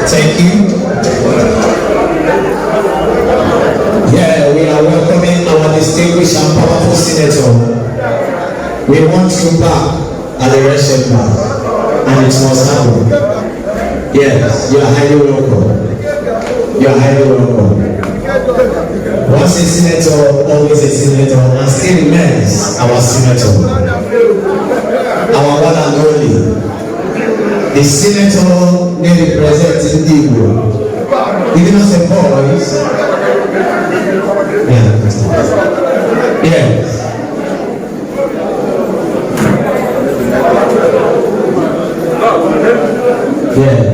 Thank you. Yeah, we are welcoming our distinguished and powerful senator. We want you back at the Red Chamber, and it must happen. Yes, you are highly welcome. You are highly welcome. Once a senator, always a senator, and still remains our senator. Our one and only. The senator may represent Ndị Igbo, giving us a voice. Yeah. Yes. Yeah.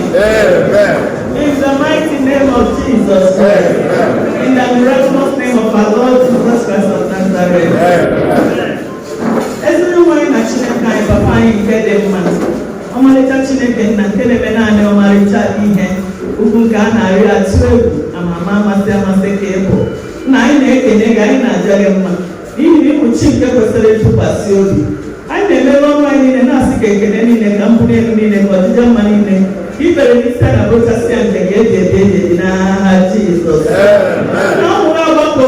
In the mighty name of Jesus Christ. In the miraculous name of our Lord Jesus Christ of Nazareth. Ezigbo anyị na Chineke anyị, papa anyị nke dị mma, ọmarịcha Chineke nna nke na-eme naanị ọmarịcha ihe ugwu nke a na-arị atụ egwu, amama amasị amasị ka ị bụ nna anyị. Na-ekene gị, anyị na-aja gị mma n'ihi na ịbụ chi nke kwesịrị ntụkwasị obi. Anyị na-emere ọnụ anyị niile na-asị ka ekene niile, ka mbuli elu niile, ka ọdịdị mma niile ikpere n'isi a na-abụchasị ya nke ga-eji ebi eji ebi n'aha Jizọs. Na ọmụrụ agbakọ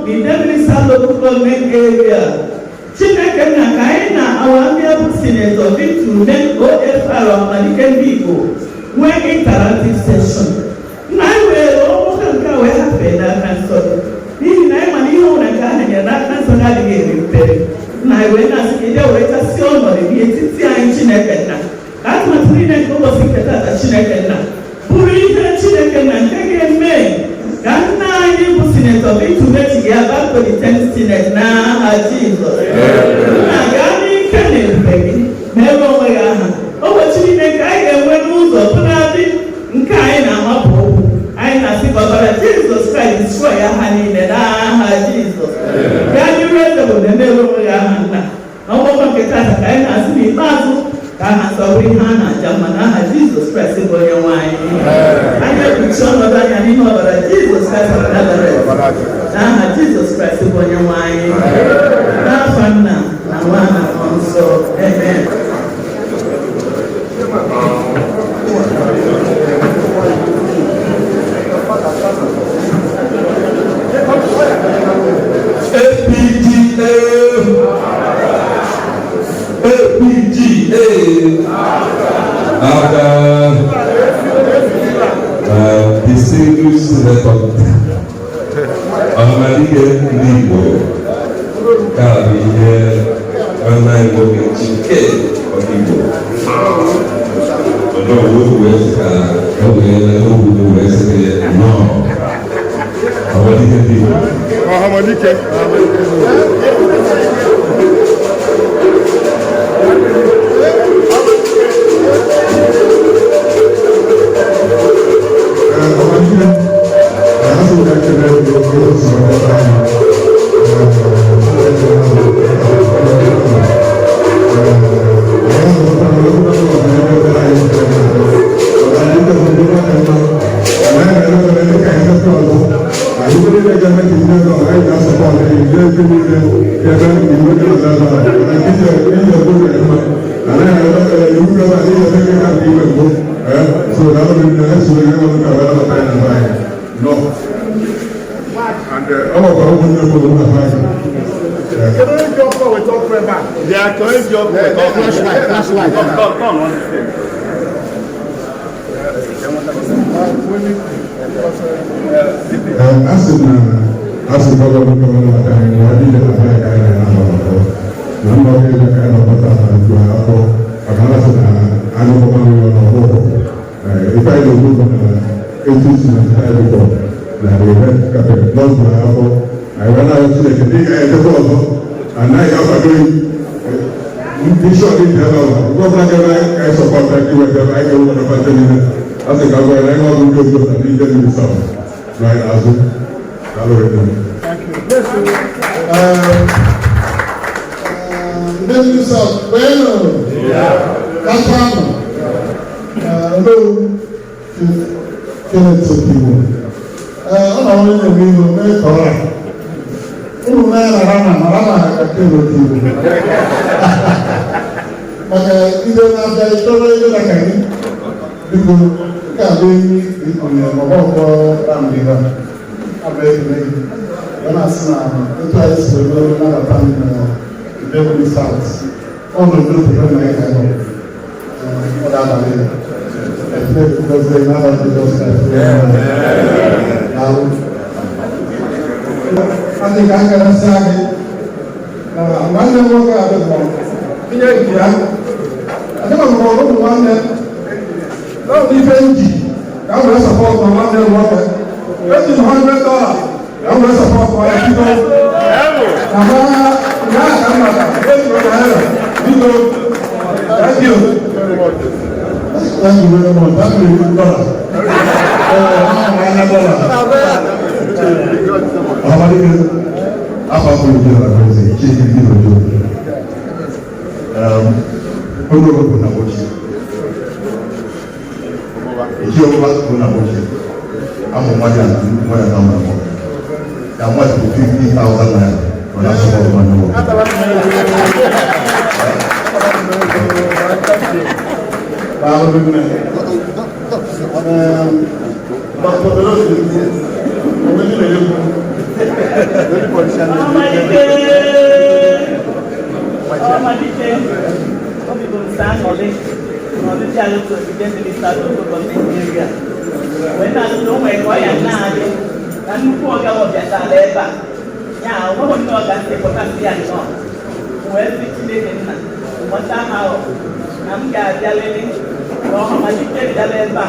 the Idemili South Local Government Area, Chineke nna, ka anyị na our amiable Senator Victor Umeh OFR, Ọhamadike ndị Igbo, nwee interactive session. Nna, anyị were ọgbakọ nke a wee hafee n'aka nsọ gị, n'ihi na anyị ma na ihe ọbụla nke ahụ nyere n'aka nsọ gị adịghị eri mperi. Nna, anyị wee na-asị ka ị werechasị ọnọdụ gị n'etiti anyị. Chineke nna, ka atụmatụ niile nke ụbọchị nke tata, Chineke nna, bụrụ ihe Chineke nna nke ga-eme ka nna anyị bụ Senator Victor Umeh ya back to the 10th Senate n'aha Jizọs. Nna, gaa n'ike na ebube gị mere onwe gị aha. Ụbọchị niile nke anyị ga-enwe n'ụzọ bụladị nke anyị na-amapụ ụkwụ, anyị na-asị ka ọbara Jizọs Kraịst destroy ya ha niile n'aha Jizọs. Gaa n'iru, eze bụ na-emere onwe gị aha. Nna, na ọgbakọ nke tata, ka anyị na-asị n'ikpeazụ ka aha nsọ bụrụ ihe a na-aja mma n'aha Jizọs Kraịst bụ onye nwe anyị. Anyị ekpuchi ọnọdụ anya n'ime ọbara Jizọs Kraịst of Nazareth, n'aha Jizọs Kraịst bụ onye nwe anyị, n'afọ Nna na Nwa na Mmụọ Nsọ, amen. APGA, APGA, and distinguished Senator Ọhamadike ndị Igbo, nke a bụ ihe nwanne anyị nwoke Chike Ọdigbo ọdọwụ wee sị ka e wee okwu wee sị gị nnọọ, Ọhamadike ndị Igbo. Ọhamadike. No. And all of our ụmụnne m bụ na They are going to Flashlight, flashlight. Come, come, come on. Asị na asị gọvanọ gọvanọ maka anyị na ọdị na abịa ka anyị na-anọ ọkọ na mba ọka ebe ka anyị nọkọta na nju akọ maka na asị na anụkọma nwere n'ọkpụkọ ife anyị na-ekwu bụ na etu si na before na the red carpet lọzụ akọ anyị wee na-arịọ Chineke dị ka anyị echekwa ọzọ anaghị akwado ndị shọt dị ebe ahụ nke ọbụla ga-eme ka anyị support anyị iweta ebe anyị ga-ewu na pati niile. Asị ka gwa ya na ihe ọgụ ndị otu na ndị Idemili South na anyị n'azụ. Daalụ rinne. Idemili South, kwenu! Kachanụ! Hello, Chief Kenneth Okigbo. Ọ na onye na-eme ihe mee ka ọra. Unu mee na rama na rama ka Kenneth Okigbo. Maka ndị na-abịa ịchọrọ ihe na ka gị. Biko, nke a bụ enyi ikunye ma ọ bụ ọkpọ ramdi ha. Abụ ekele gị. Ya na-asị na etu anyị si wee nabata m na Idemili South. Ọ nọ n'obodo na ya ka nọ. Ọ ga-abalị ya. Chineke gọzie n'aha Jizọs Kraịst. Daalụ. Adị ka nkarịsịa gị na nwanne m nwoke a dịkwa ihe nke ya. Adịghị m ụmụ nwanne na ọ bụ ife nji ka m wee support nwanne m nwoke. Eji m $100 ka m wee support ya, biko. Na ma ya ka m maka eji m naira, biko. Thank you. Thank you very much. Thank you, dollar. Dollar. Ọhamadike afọ afọ na eze Chike Irojo. Onye bụ na ochie. Echi ọbụla bụ na ochie. Amụ nwa ya nwa ya na mụ. Ya nwa ya bụ 50,000 naira. Ọ na-asụ ọrụ nwanne nwoke. Daalụ nne. Dr. Belosi, onye na-ekwu. Ọhamadike, Ọhamadike, obi bụ nsọ aṅụrị na ọdịdị anyị otu ogige South Local Government Area. Wee na-asị na o nwere ka ọ ya na-adị na nnukwu ọga ọbịatala ebe a. Ya onweghị ndị ọga si pụtasị ya nnọọ. Wee sị Chineke nna, nweta ha na m ga-abịa lele na Ọhamadike bịala ebe a.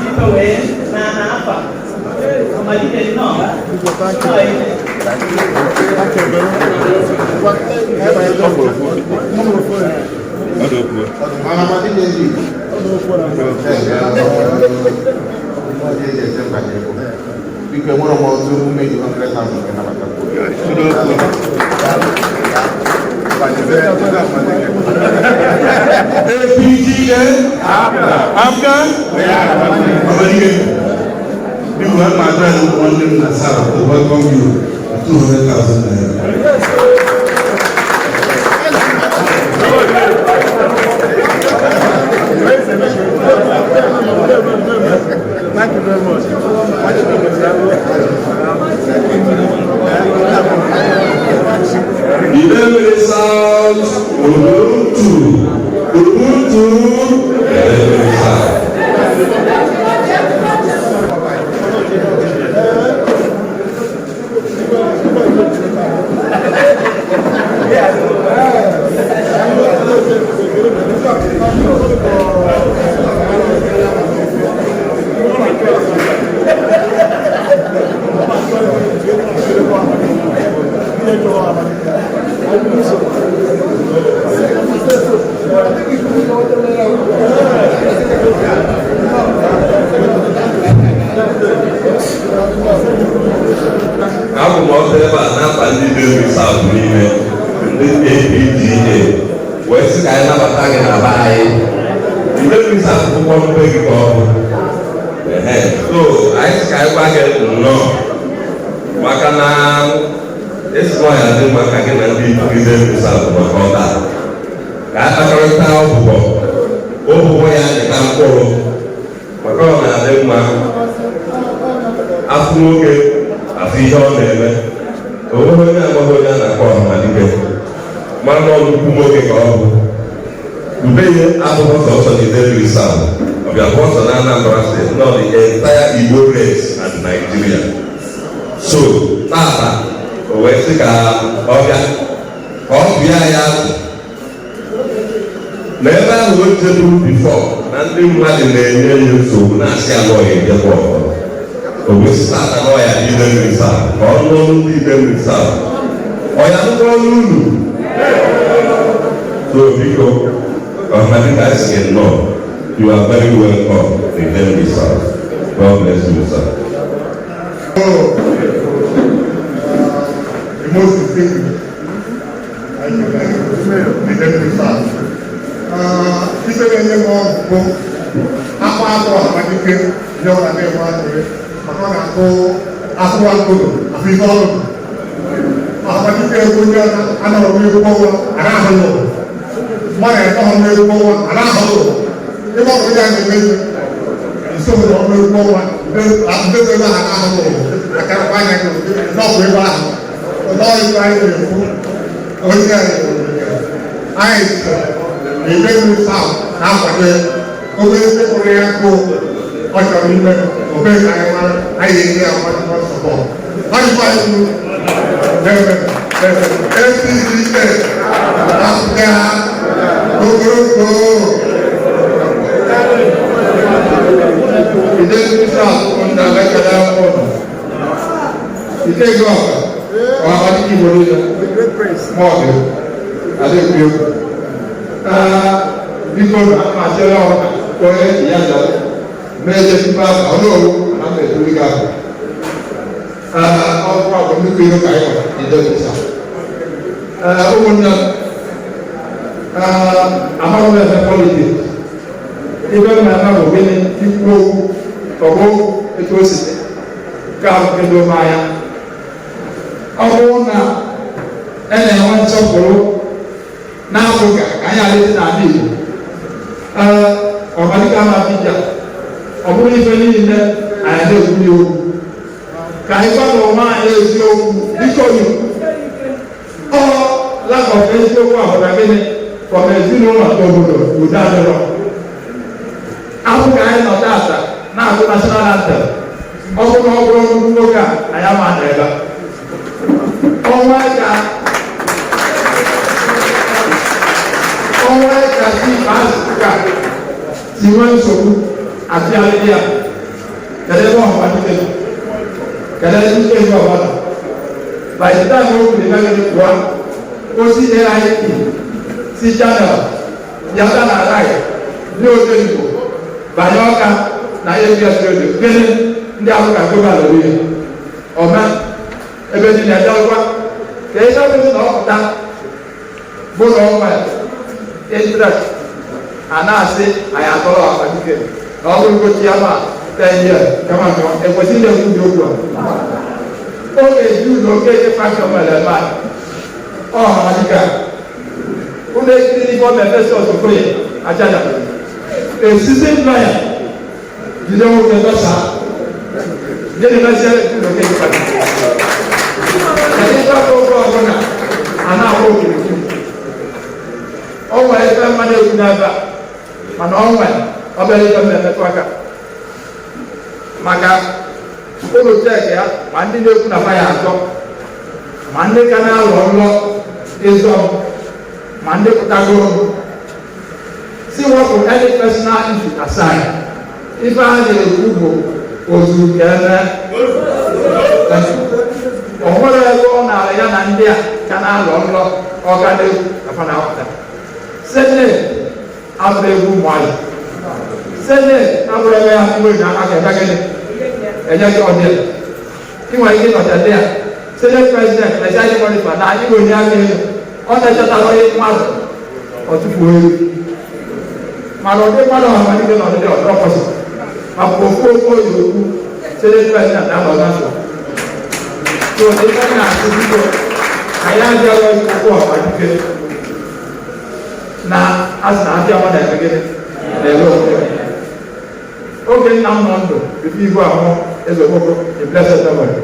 Ife wee na n'afọ a. Ọhamadike, nnọọ. Nnọọ ije. Ọhamadike ndị Igbo. Onye eji eje mba na-ekwu. Biko, enwere m ọtụ ume ji 100,000 nke nabata. APGA, APGA, Ọhamadike. Biko, I'm my friend nwanne m na South to welcome you with 200,000 naira. Thank you very much. Idemili South, Ubuntu, Ubuntu, Idemili South. Abụ m ọsọ ebe a n'afa ndị Idemili South niile, ndị APGA, wee sị ka anyị nabata gị na be anyị. Idemili South bụkwa mpe gị ka ọ bụ. Ehe, so anyị sị ka anyị gwa gị nnọọ maka na esi nwaanyị adị mma ka gị na ndị Idemili South nọkọta ka a kpakọrịta ọbụbọ ụbụbọ ya dịka mkpụrụ, maka ọ na-adị mma afụ nwoke afụ ihe ọ na-eme. Onweghị onye amaghị onye a na-akpọ Ọhamadike, mara na nnukwu nwoke ka ọ bụ. Ube ya abụghị sọsọ na Idemili South, ọbịa bụ ọsọ na Anambra State, nọ the entire Igbo race and Nigeria. So tata o wee sị ka ọ bịa ka ọ bịa ya na ebe ahụ o jeburu before na ndị mmadụ na-enye ya nsogbu, na-asị ya na ọ ya ejekwa ọzọ. O wee sị tata na ọ ya dị Idemili South ka ọ nụọ ndị Idemili South, ọ ya nụkwa ọnụ unu. So biko, Ọhamadike, asị gị nnọọ. You are very welcome in Idemili South. God bless you, sir. The most distinguished, thank you, thank you, the Deputy South. Ife na-enye m ọgwụ bụ akwa akọ Ọhamadike nye ọ na-enwe aṅụrị, maka ọ na-akụ akụwa mkpụrụ afọ ife ọrụ. Ọhamadike egwu ndị anọrọ n'egwu ọnwa a na-ahụ mmadụ etọghọ n'egwu ọnwa a na-ahụ ebe ọ bụ ya na-eme nso na ọrụ egwu ọnwa ndị ebe ahụ na-ahụ akarakwa anya gị n'ọgwụ ebe ahụ n'ọrụ ife anyị na-ekwu ozi anyị. Anyị na Idemili South na-akwado obere ndị kpụrụ ya nkụ ọ chọrọ ime obere ka anyị mara anyị enye ya nwa support. Anyị kwuru APGA, APGA, ogologo. Idemili South, ụmụnna, ekele ụnụ. Ite ego ọka, Ọhamadike Igbo niile, ma ọ dị adịghị egwu. Biko, ana m achọrọ ọka Onye ya zara mee ejibe afọ ọnụowu na mma etuli gị afọ. Ee, ọkụ a bụ nnukwu ihe ka anyị nwere n'Idemili South. Ee, ụmụnne m, ee, amaghị m eme politics. Ibe m na-eme bụ gịnị? Ikwu okwu, tọgbọ okwu etu o si dị. Nke ahụ nke doo m anya, ọ bụrụ na e na-enwe nsọpụrụ n'Afrịka ka anyị alịsị n'ala Igbo, ee, ọmalite ama bija. Ọ bụrụ ife niile anyị na-ekwuli okwu, ka anyị gwa onwe anyị eziokwu, biko. Yi ọ lack of eziokwu ahụ na gịnị from ezinụlọ to obodo, udo adịrọ. Afọ ka anyị nọ tata na-agụ national anthem, ọ bụrụ na ọ bụrụ nnukwu nwoke a, anyị ama na ebe ọnwa ka si ikpeazụ ka si nwee nsogbu atịgharị ya. Kedu ebe ọhamadike nọ? Kedu ebe ike ebe ọbụla? By the time o kwuru megide pụọ osi AIT si Channel ya bịa na Arise ndị Odenigbo banye Ọka na ABS Radio, gịnị ndị ahụ ka global ori ọma ebe niile bịarụkwa ka ebe bụ na ọpụta bụ na ọnwa interest a na-asị anyị atọrọ Ọhamadike na ọ bụrụ gochi ya ma 10 years kama nke ekwesịghị na-ekwu dị okwu a oge ju na oke faction nwere ebe a. Ọhamadike a unu ekiri n'ife ọ na-efesi Okoye ajaja esisi lawyer jide nwoke dọsa. Gịnị mezie ju na oke faction? Kedu ife aka oge ọbụla a na-agba okirikiri? O nwere ife mmadụ ekwu n'ebe a, mana ọ nwere obere ife m na-emetụ aka maka ụlọ check ya, ma ndị na-ekwu na fa ya atọ, ma ndị ka na-alọ nlọ ịzọ, ma ndị pụtagoro si wepụ any personal issue aside. Ife a na-ekwu bụ ozu ka eme. O nwere ebe ọ na-ara ya na ndị a ka na-alọ nlọ ọga na-ekwu na fa na-apụta. Senate abụrụ egwu ụmụazị. Senate abụrụ ebe ya nwere na aka ga-eme gịnị enye gị ọdịa. Ị nwere ike ịnọcha ndị a senate president presiding monitor na anyị nwere aka elu, ọ na-echetara onye mmadụ ọtụfuo elu, mana ụdị mmadụ ọhamadike na ọdịdị ọdịrọ kwesịrị maka ofu okwu oyi okwu senate president anọ na nsogbu. So ife na-asị, biko, anyị abịaghị okwu ọhamadike na asị na abịa nwa na-eme gịnị na-ere onwe oge nna m nọ ndụ before igwe ahụ eze okpoko in blessed memory.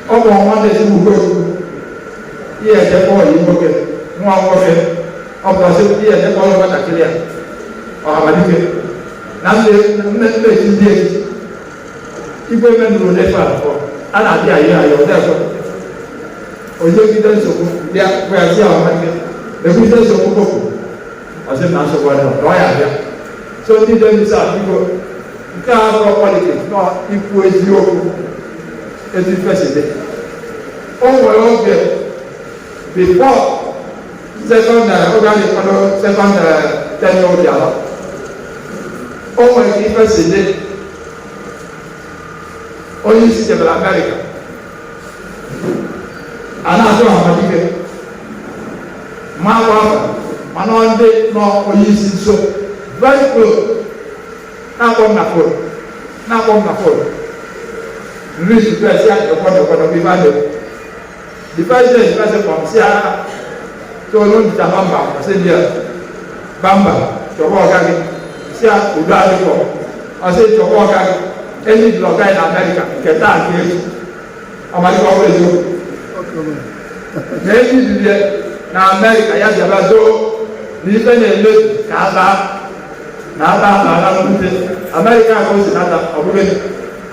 Ọ bụ nwa na-esi ugbo ihe ejekwa ọyị nwoke, nwa nwoke ọ bụ ọsị ihe ejekwa ọrụ nwatakịrị a ọhamadike na nne nne echi ndị echichi igwe menụrụ n'efe abụọ a na-abịa ayọ ayọ ọdekwe onye gide nsogbu bịa gwazi ọhamadike ekwute nsogbu kpopụ ọsị na nsogbu adịrọ na ọ ya abịa. So ndị Idemili, biko, nke a bụrụ politics nọ ikwu eziokwu etu ife si dị. O nwere oge before second, oge a na-ekwado second tenure Obianọ, o nwere ka ife si dị. Onye isi jebere Amerịka a na-atụ Ọhamadike ma agba afọ, mana ndị nọ onye isi nso very close na-akpọ m na phone, na-akpọ m na phone nri zukọ esi ya ekwe ekwe ekwe ife a na-ekwu. The president person kpọm si agha tolu nta nọmba ọsị ndị a bamba chọba ọga gị si ya udo adịkọ. Ọsị chọba ọga gị enyi jụrụ ọga gị na Amerịka nke taa nke echi. Ọmalite ọbụla eziokwu na enyi jụrụ na Amerịka ya bịara doo na ife na-emebi ka aba na aba n'ala mwute Amerịka ka o si nata. Ọ bụrụ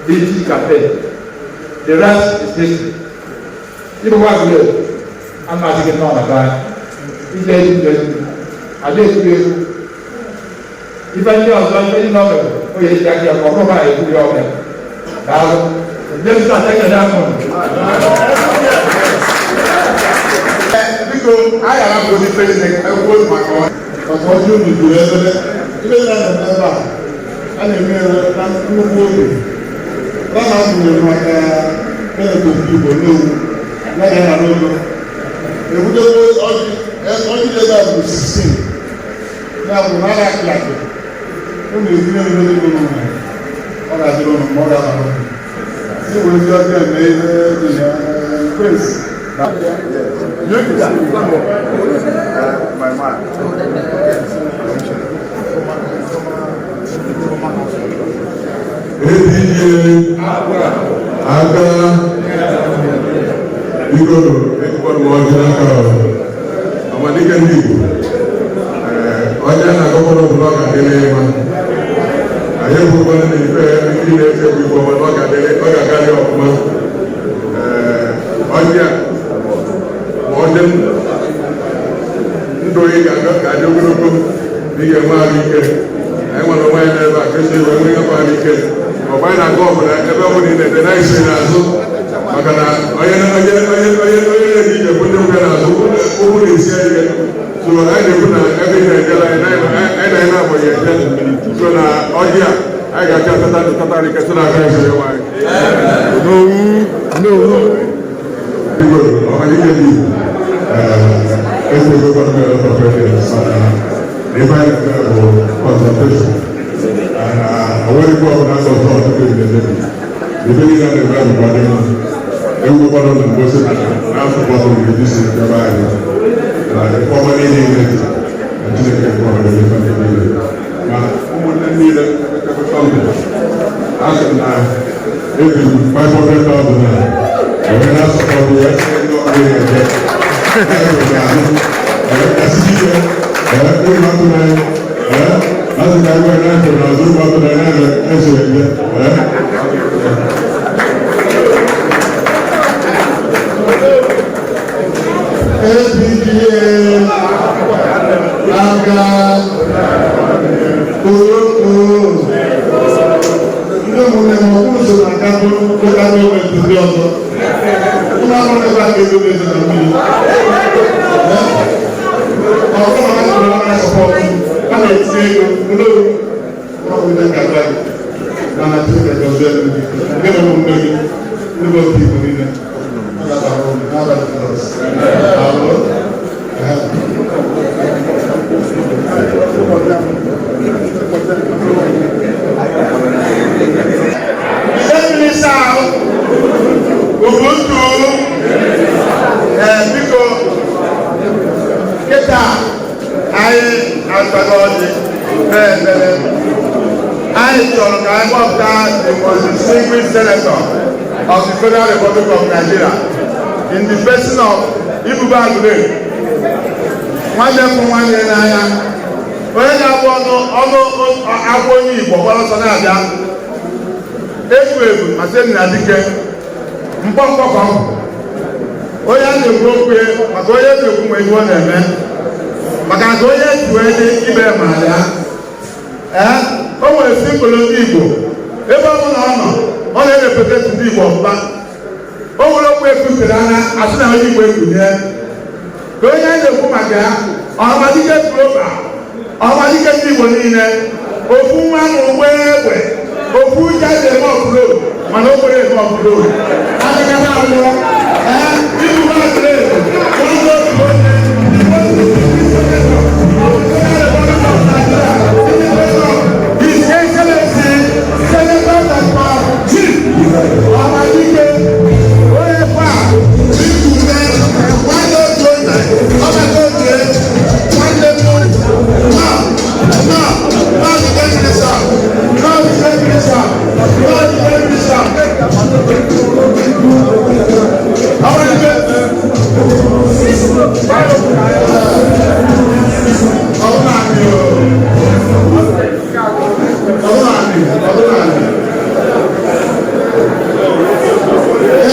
DG campaign, the rest is history. Ịbụkwa gụrụ amasị gị nọ na be anyị ije eji eji ada ekwuru ekwu ife ndị ọzọ, ife ndị nọ mere o ya eji aka ya ma ọ bụrụ ma ekwuru ya ọbịa. Daalụ ndị m sata ekele ahụ. Biko, anyị arapụ ndị president ekwuo maka ọjị unu juru ebe. Ibe na-eme ebe a, a na-eme ya na nnukwu oge. Rana kwuru maka Kenneth Igbo n'owu ya ga na n'ogo. Ebutego ọjị, ọjị dị ebe a bụ 16. Ya bụ na a ga-akị akị. Unu etinye ego dị n'ụlọ, ọ ga-adịrị ụnụ ma ọ ga-abara ụnụ. Si were ndị ọjọọ eme ihe dị na prince. My man. APGA aka, biko, ekwukwara m ọjị n'aka ọmadike ndị Igbo. Ọjị a na-agọkwara ọbụla, ọ ga-adịrị mma. Anyị ekwukwana na ife ndị na-eche bụ ife ọma na ọ ga-adịrị, ọ ga-agarị ọfụma. Ọjị a ma ọ dị ndụ, ị ga-adị ogologo na ị ga-enwe ahụ ike. Anyị nwere onwe anyị n'ebe a ka esi wee nwee ahụ ike. Ọ bụ anyị na-aga ọbụla, ebe ọ bụla ị na-eje na isi n'azụ, maka na onye onye onye onye onye na-eje ije bụ ndị nwoke n'azụ, ụkwụ na-esi ike. So anyị na-ekwu na ebe ị na-ejere anyị na anyị na anyị na-abụghị eje. So na ọjị a, anyị ga-achọ atata tata ike so na-aga esi nwe anyị. N'owu, n'owu. Igbo, ọmalike dị ezigbo gọọmenti of presidents, mana ife anyị na-eme bụ consultation, and onwere ikpe ọbụla consult mebiri emebi. Ife niile a na-eme bụ dị mma. Ewu gbọdọ na mgbosi na n'afọ gbọdọ ga-eji si ebe anyị na ife ọma niile ime na Chineke nke ọha ga-emefe ndị niile ma ụmụnne niile emekebe something. A sị na eji 500,000 na wee na-asọpọtụ ya, sị ndị ọbụla ya eje asị ike ụlọ atụrụ anyị asị ka anyị wee na-efe n'azụ ụlọ atụrụ anyị na-eso eje. APGA aka, oroko, ndị ụmụnne m, ọkwụrụ so na aka bụ local gọọmenti ndị ọzọ. Ụlọ ọrụ ebe a ga-ego ego na mmiri. Ọ bụrụ na ha na support, a na-etinye ego n'oru ọrụ ndị nkata gị na na Chineke gọzie gị, nke na ụmụnne gị, ndị bụ otu Igbo niile. Ọ ga-abara unu n'abalị Jizọs. Daalụ. Idemili South, Ubuntu, ee, biko, kịta anyị atago ọjị, kpee ekpere. Anyị chọrọ ka anyị kpọpụta the most distinguished senator of the Federal Republic of Nigeria in the person of Ibube Aguleri, nwanne m, nwanne n'anya, onye na-abụ ọnụ ọnụ agwọ onye Igbo gbara ọsọ na-abịa egwu egwu ma sị na dike mkpọmkpọ ka ọ bụ onye a na-ekwu okwu maka onye na-ekwu nwe ihe ọ na-eme, maka nke onye ji wee dị ibe mara ya. Ee, o nwere symbol ndị Igbo. Ebe ọ bụla ọ nọ, ọ na-erepresent ndị Igbo ọfụma. O nwere okwu ekwutere anya asị na onye Igbo ekwunye ka onye a na-ekwu maka ya. Ọhamadike global, ọhamadike ndị Igbo niile, ofu nwa na ụgbọ egbe, ofu uche a na-eme offload, mana o kwere eme offload adịghị abụọ. Ee, ibu masịrị ụzọ otu onye. His Excellency Senator Dr. Chief Ọhamadike Oyefa Ibume, nwanne otu onye, ọbata otu nwanne m, na na na Idemili South, na Idemili South, na Idemili South. Ọhamadike ọbụna ọbụna ọbụna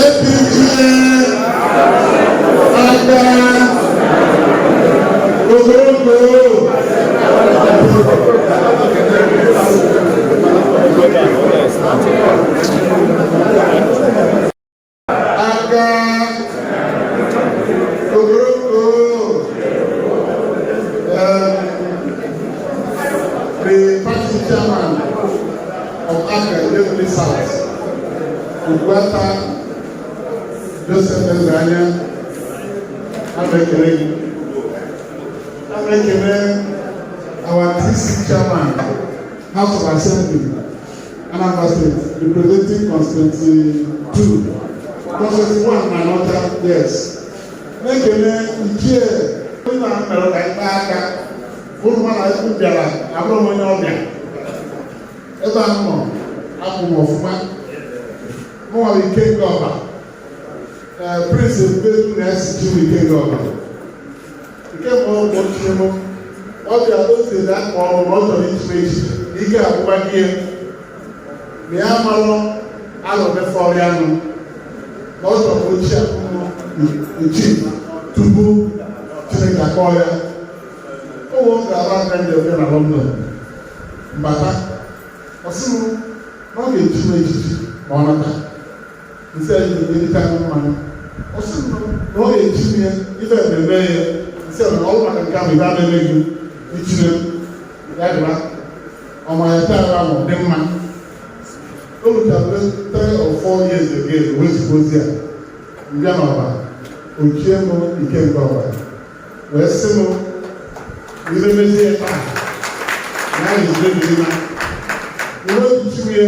APGA aka, ogologo. Aka, ogologo. The of APGA Idemili South, Ugwuata Joseph Ezeanya, ana ekele gị. Ana ekele our TC chairman, House of Assembly, Anambra State, representing constituency 2, constituency 1 na Northern, yes. Na-ekele Ichie onye na mere ka ikpe aka ụnụ ma na ekwu bịara abụrụ m onye ọbịa ebe a nọ akwụ m ọfụma. Mụnwa bụ Ikenga Ọba. Ee, Prince Ebubedu na-esi m Ikenga Ọba nke mbụ ọ bụ m ọbịa o siri aka ọrụ na ọ chọrọ ichi m echi na ike agwụgwa gị na ya malụ alụ mefọrọ ya nụ na ọ chọrọ ochie echi tupu Chineke akpọọ ya. Owe ọ ga-aba aka ndị ọbịa na London mbata, ọ sị m na ọ ga-echi m echichi ma ọ nata nsị anyị ga-enyerịta mmanụ. Ọ sị m na ọ ga-echi m ya ife mmemme ya nsị na ọ bụ maka nke ahụ ibe a na-eme gị ichire m ya dịba ọma ya taa ahụ dị mma. O rutere 3 or 4 years again, wezụga ozi a mbịa n'ọba ochie m Ikenga Ọba wee sị m ibe mezie taa na ya ga-eji na ihe ochichi ya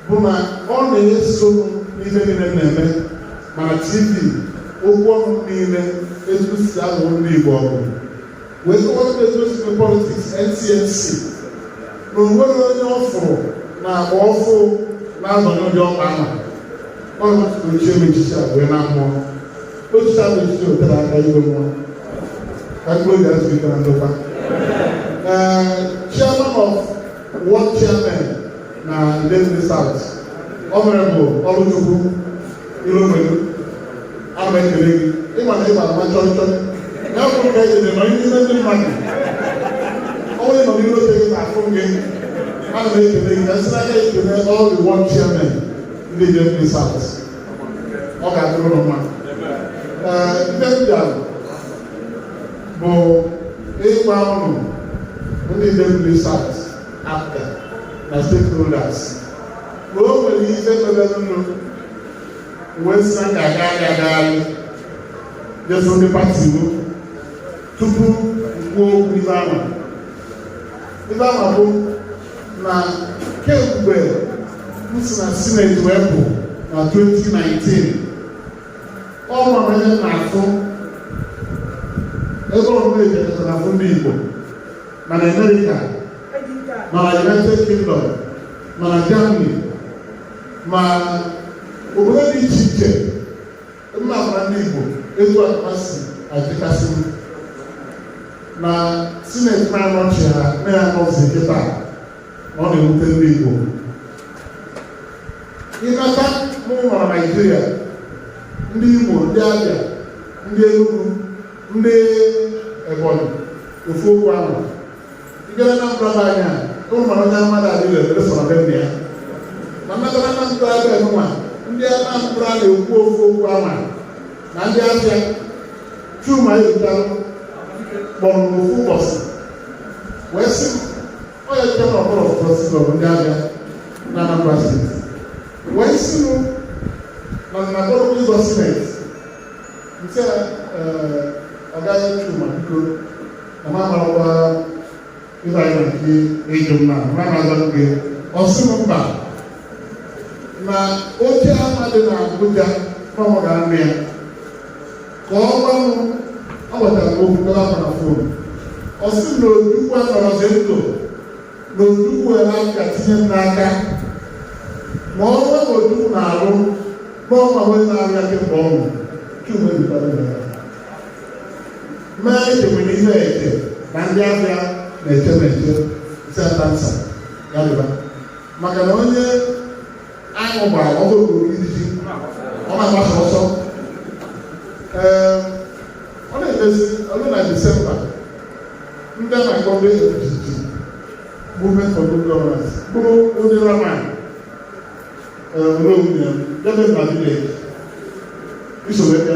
bụ na ọ na-eso m n'ihe niile m na-eme mana TV okwu ọnụ niile etu si alụ ndị Igbo ọgụ wee kọwara m etu o si politics NCNC na o nwere onye ọ fụrụ na agba ọfụ na-azọnye ụdị ọkpa ahụ. Ọ ochie m echichi a wee na mmụọ ochichi ahụ echichi otere aka igwe mmụọ ka mkpụrụ obi azụ ike na ndokwa. Ee, chairman of ward chairman na Idemili South, Honorable Ọlụchukwu Ilomelu, ana m ekele gị. Ịma na ịgba ama chọrọ chọrọ ya bụrụ ka ejede nọ n'ime ndị mmadụ onye nọ n'ihu oche gị na-afụ gị. Ana m ekele gị na sị n'aka ekele all the ward chairman ndị Idemili South. Ọ ga-adịrị ụlọ mma. Ee, ndị m bịara bụ ịgwa ụnụ ndị Idemili South, APGA na stakeholders na o nwere ife mere nnu wee sị na ga-agagharị agagharị jeso ndị party m tupu kwuo okwu. Ife ama ife ama bụ na kemgbe m si na Senate wee pụ na 2019, ọ mara ihe m na-afụ ebe ọbụla ejekọtara afụ ndị Igbo mana Amerịka, mana United Kingdom, mana Germany, ma obodo dị iche iche mma amara ndị Igbo etu akpa si adịkasị m na Senate na-anọchi ha na-anọzi kịta na ọ na-ewute ndị Igbo. Ịnata mụ nọ na Naịjirịa, ndị Imo, ndị Abịa, ndị Enugu, ndị Ebonyi, ofu okwu ahụ. Ịbịa na Anambra be anyị a, ụmụ mara onye mmadụ adịghị ebere sọrọ be nna ya ma nnata na Anambra ebe nwa ndị Anambra na-ekwu ofu okwu ahụ na ndị Abịa. Chuma Ebuka kpọrọ m ofu ụbọchị wee sị m ọ ya chairman of board of trustees of ndị Abịa na Anambra State wee sị m na nnakọrọ ụzọ Senate nke ọgaghị. Chuma, biko, na m amarakwa ịba anyị na nke ịjụ m na m amaghị gị. Ọ sị m mba, na oche ama dị na Abuja na ọ ga-anụ ya ka ọ gwa m. Ọ gwatara m okwu kọla na phone. Ọ sị m na Ojukwu anọrọzi ndụ, na Ojukwu were aka tinye m n'aka ma ọrụ na Ojukwu na-arụ n'ọnwa wee na-arụ ya kemgbe ọnwụ. Chuma Ebuka ya mee echewere ihe eche na ndị Abịa na-eche na-eche isi atansa ya dịba maka na onye aṅụ gbara ọhụrụ ijiji ọ na-agbasa ọsọ. Ee, ọ na-emezi ọlụ na Disemba ndị a na-akpọ ndị MGG, Movement for Good Governance, bụrụ ndị rama olóògùn yẹn jẹ́bẹ̀ na village isoro ebe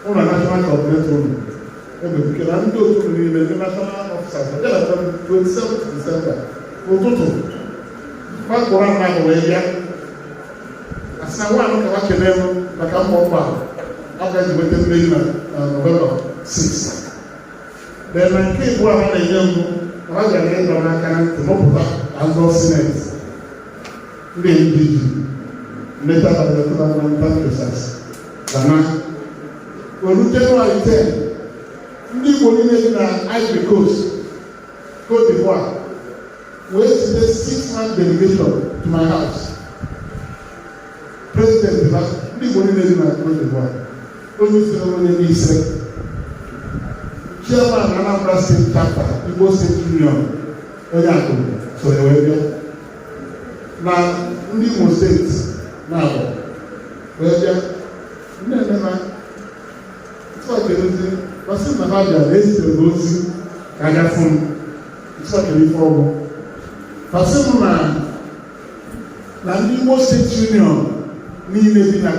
ụlọ national coordinator unu ebebike na ndị otu niile, ndị national officers, bịara 27 December n'ụtụtụ. Kpakpụrụ mmadụ wee bịa asị na nwaanyị ka ha kelee m maka mbọ mgba a ga-eji nweta mmeri na November 6. Then na nke ịbụọ ha na-enye m na ha gara ịdọ n'aka na ntị mụpụta na nzọ Senate ndị NDG nleta abalị 2009 gana olu January 10, ndị Igbo niile dị na Ivory Coast, Cote d'Ivoire, wee tinye six-man delegation to my house. President ha, ndị Igbo niile dị na Cote d'Ivoire, onye isi na onye n'ise, chairman Anambra State Chapter, Igbo State Union, onye akụrụ so ya wee bịa, na ndị Imo Steeti na-abụ wee bịa. Ndị eme na ntụakere masị na ha bịara na ezitere m ozi ka aga fụ m ntụakere ife ọgwụ fasị m na ndị Igbo State Union niile dị na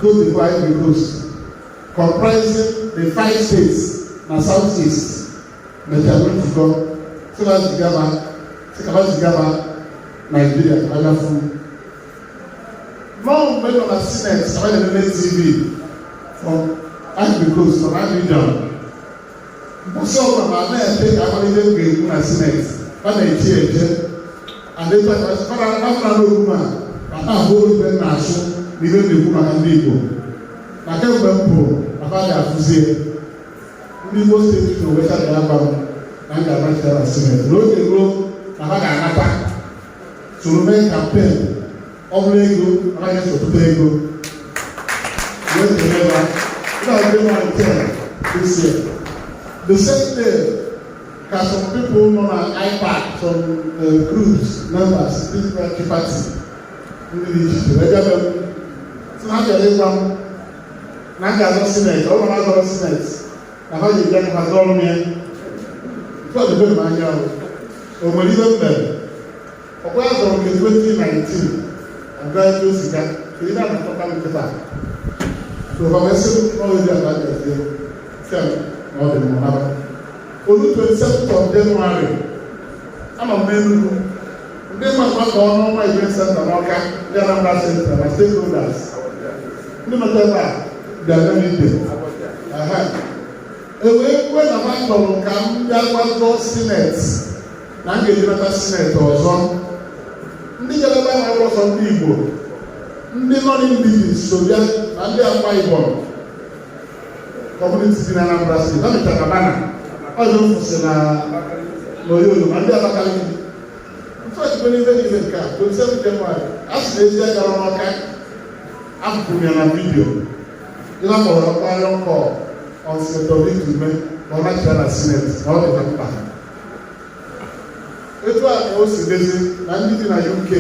Cote d'Ivoire, Ivory Coast, comprising the five states na South East, mechara nzukọ sị ka zigaba Nigeria ka ha fụ nọọ mgbe nọ na Senate ka ha na-eme TV from Ivory Coast, from Abidjan. Mbọsị ọbụla ma na-eche ka amalite m ga-ekwu na Senate, ha na-eche eche afọ n'okwu ma ma na-ahụ ibe m na-asụ na ibe m na-ekwu maka ndị Igbo na kemgbe m pụrụ na ha ga-afụzie ndị Igbo Steeti na oweta ga-agba m na m ga-anachite na Senate n'oge ruo na ha ga-anata soro mee campaign. Ọ bụrụ ego anaghị esopụta ego wee kelee ha. Ndị a January 10 this year, the same day ka some people nọ na IPAC, some groups members, ndị party ndị dị iche iche wee bịa be m sị na ha bịara ịgwa m na m ga-azọ Senate. Ọ bụrụ na azọrọ Senate na ha ga-eji aka ha zọrọ m ya. Nke ọ dịbe m anya o nwere ibe m mere ọkwa ya zọrọ nke 2019 ọga ebe o si ga kedu ibe a na-akọta m nkịta. So ha wee sị m n'ọrụ dị aka gazie sị m na ọ dị m naba. Olu 27th of January, anọ m n'Enugu, ndị mmadụ gbakọ n'ọnwa event center n'Ọka, ndị Anambra Center na stakeholders ndị nọta ebe a bịara m ije e wee kwe na ha chọrọ ka m bịa gbazọ Senate na m ga-eji nata Senate ọzọ. Ndị jere ebe ahụ ọsọ ndị Igbo, ndị nọ n'indigenous so bịa na ndị Akwa Ibom community dị na Anambra Steeti. Ha mechara bana ọzọ mfụsị na n'Oyoyo ma ndị Abakaliki ntụ ejikwa n'ife niile. Nke a 27 January a sị na ezi agara n'Ọka afụkwuru ya na video ịla kpọrọ clarion call on Senator Victor Umeh na ọ nachita na Senate na ọ dị na mkpa. Etu a ka o si dezi na ndị dị na UK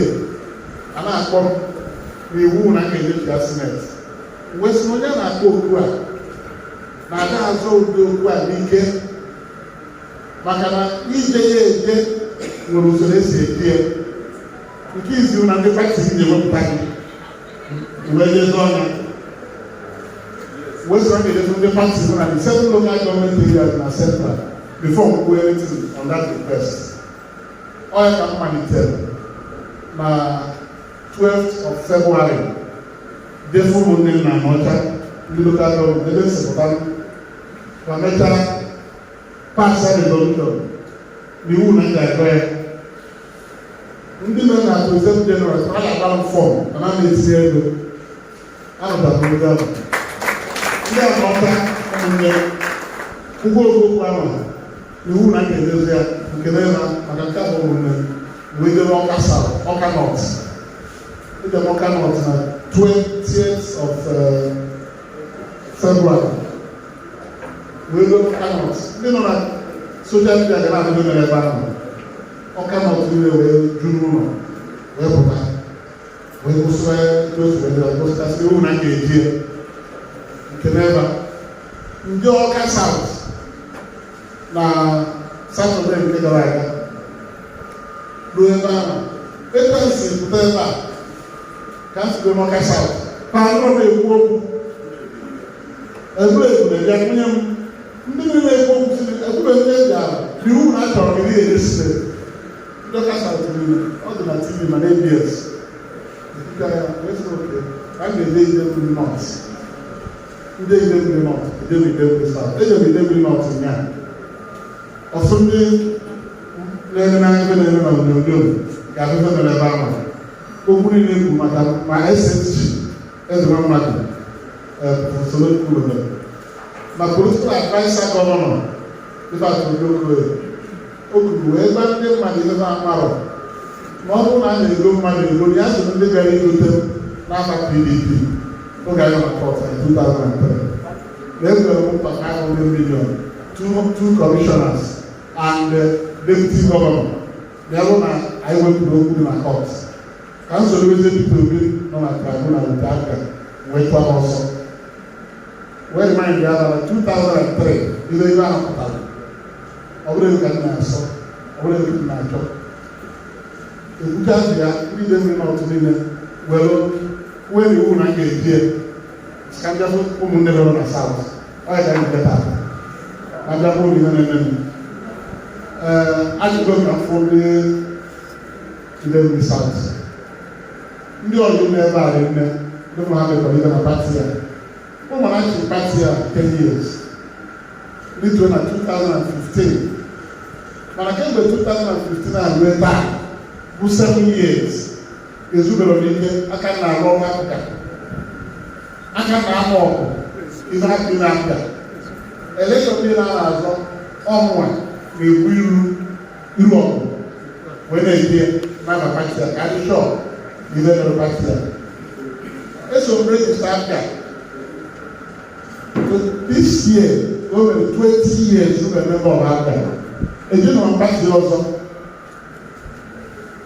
a na-akpọ m n'iwu na m ga-ejechiga Senate wee sị na onye na-akpọ okwu a na-aga azọ ụdị okwu a n'ike maka na ije ya eje nwere usoro esi eji ya. Nke iziu na ndị party gị ga-ewepụta gị wee jezi ọnya wee sị na ga-ejezu ndị party na the seven local government areas na central before m kwuo anything on that request. Ọ ya ka m malitere na 12th of February jefu ụmụnne m na Anọcha, ndị local government ebe m si pụta, ma mechaa pass resolution n'iwu na m ga-agọ ya. Ndị mere na President General ha ga-agbara m form mana m na-etinye ego anụtara m ego ahụ. Ndị Anọcha ụmụnne ụgwọ okwu ahụ iwu na m ga-edozi ya nke na maka nke a bụ ụmụnne m wee jebe Ọka South, Ọka North. Ejebe Ọka North na 20th of February wee ruo Ọka North. Ndị nọ na social media ga na-adịbe mere ebe ahụ. Ọka North niile wee juru n'ụlọ wee pụta wee kwụsị etu o si wee dịra gosịtasị iwu na m ga-eji ya nke n'ebe a. Ndị Ọka South na Saturday nke gara aga ruo ebe ahụ etu anyị si pụta ebe a ka m sigo n'Ọka South ma anụrụ na-ekwu okwu ebule ebule bịa kwunye m. Ndị niile na-ekwu okwu si ebube ndị eji ala n'iwu na achọrọ gị n'ihe eji Senate. Ndị Ọka South niile, ọ dị na TV ma na ABS. Ekwucha ya wee sị, "Okay, ka m ga-eje Idemmili North." Ndị Idemmili North, eje m Idemmili South, eje m Idemmili North nyaa. Ọtụtụ ndị na-ere n'anya ebe na-ere na onyonyo ga-abụ ife mere ebe ahụ. Okwu niile ekwu maka ma SSG eze mmadụ usoro kwuru, ma political adviser governor Ifeatụ Okoye, o kwuru wee gwa ndị mmadụ ife ha marọ ma ọ bụrụ na a na-ego mmadụ ego na ya so ndị bịara igote n'afa PDP oge anyị nọ na court in 2003, na ekwere m nkwa 500 million, two commissioners and deputy governor, na ya bụ na anyị wepụrụ okwu dị na court ka m soro eze Peter Obi nọ na tribunal nke aka wee chụọ ha ọsọ, wee remind ya na 2003 ihe ibe ahụ pụtara. Ọ bụrụ ego ka m na-asọ, ọ bụrụ ego m na-achọ. Ekwuchazi ya, ndị Idemmili North niile were wee iwu na m ga-eji ya ka m bịafụ ụmụnne nọ na South. Ọ ya ka anyị bịa taa, ka m bịafụ ụlọ ihe na-eme m. Ee, ajụgo ka m fụ ndị Idemmili South, ndị ọzọ nọ ebe a dị nne, ndị mụ ha mekọrọ ihe na party ya. Ụmụ na achị party a 10 years rituo na 2015, mana kemgbe 2015 a ruo taa bụ 7 years, ezubere m ike aka m na-arụ ọrụ APGA, aka m na-amụ ọgụ ife aka ime APGA. Election niile a na-azọ, ọmụnwa na-ekwu iru iru ọgụ wee na-eje n'aba party a ka adị sure na ife mere party a. Eso m register APGA. This year o mere 20 years m member of APGA. Ejinụrụ m party ọzọ,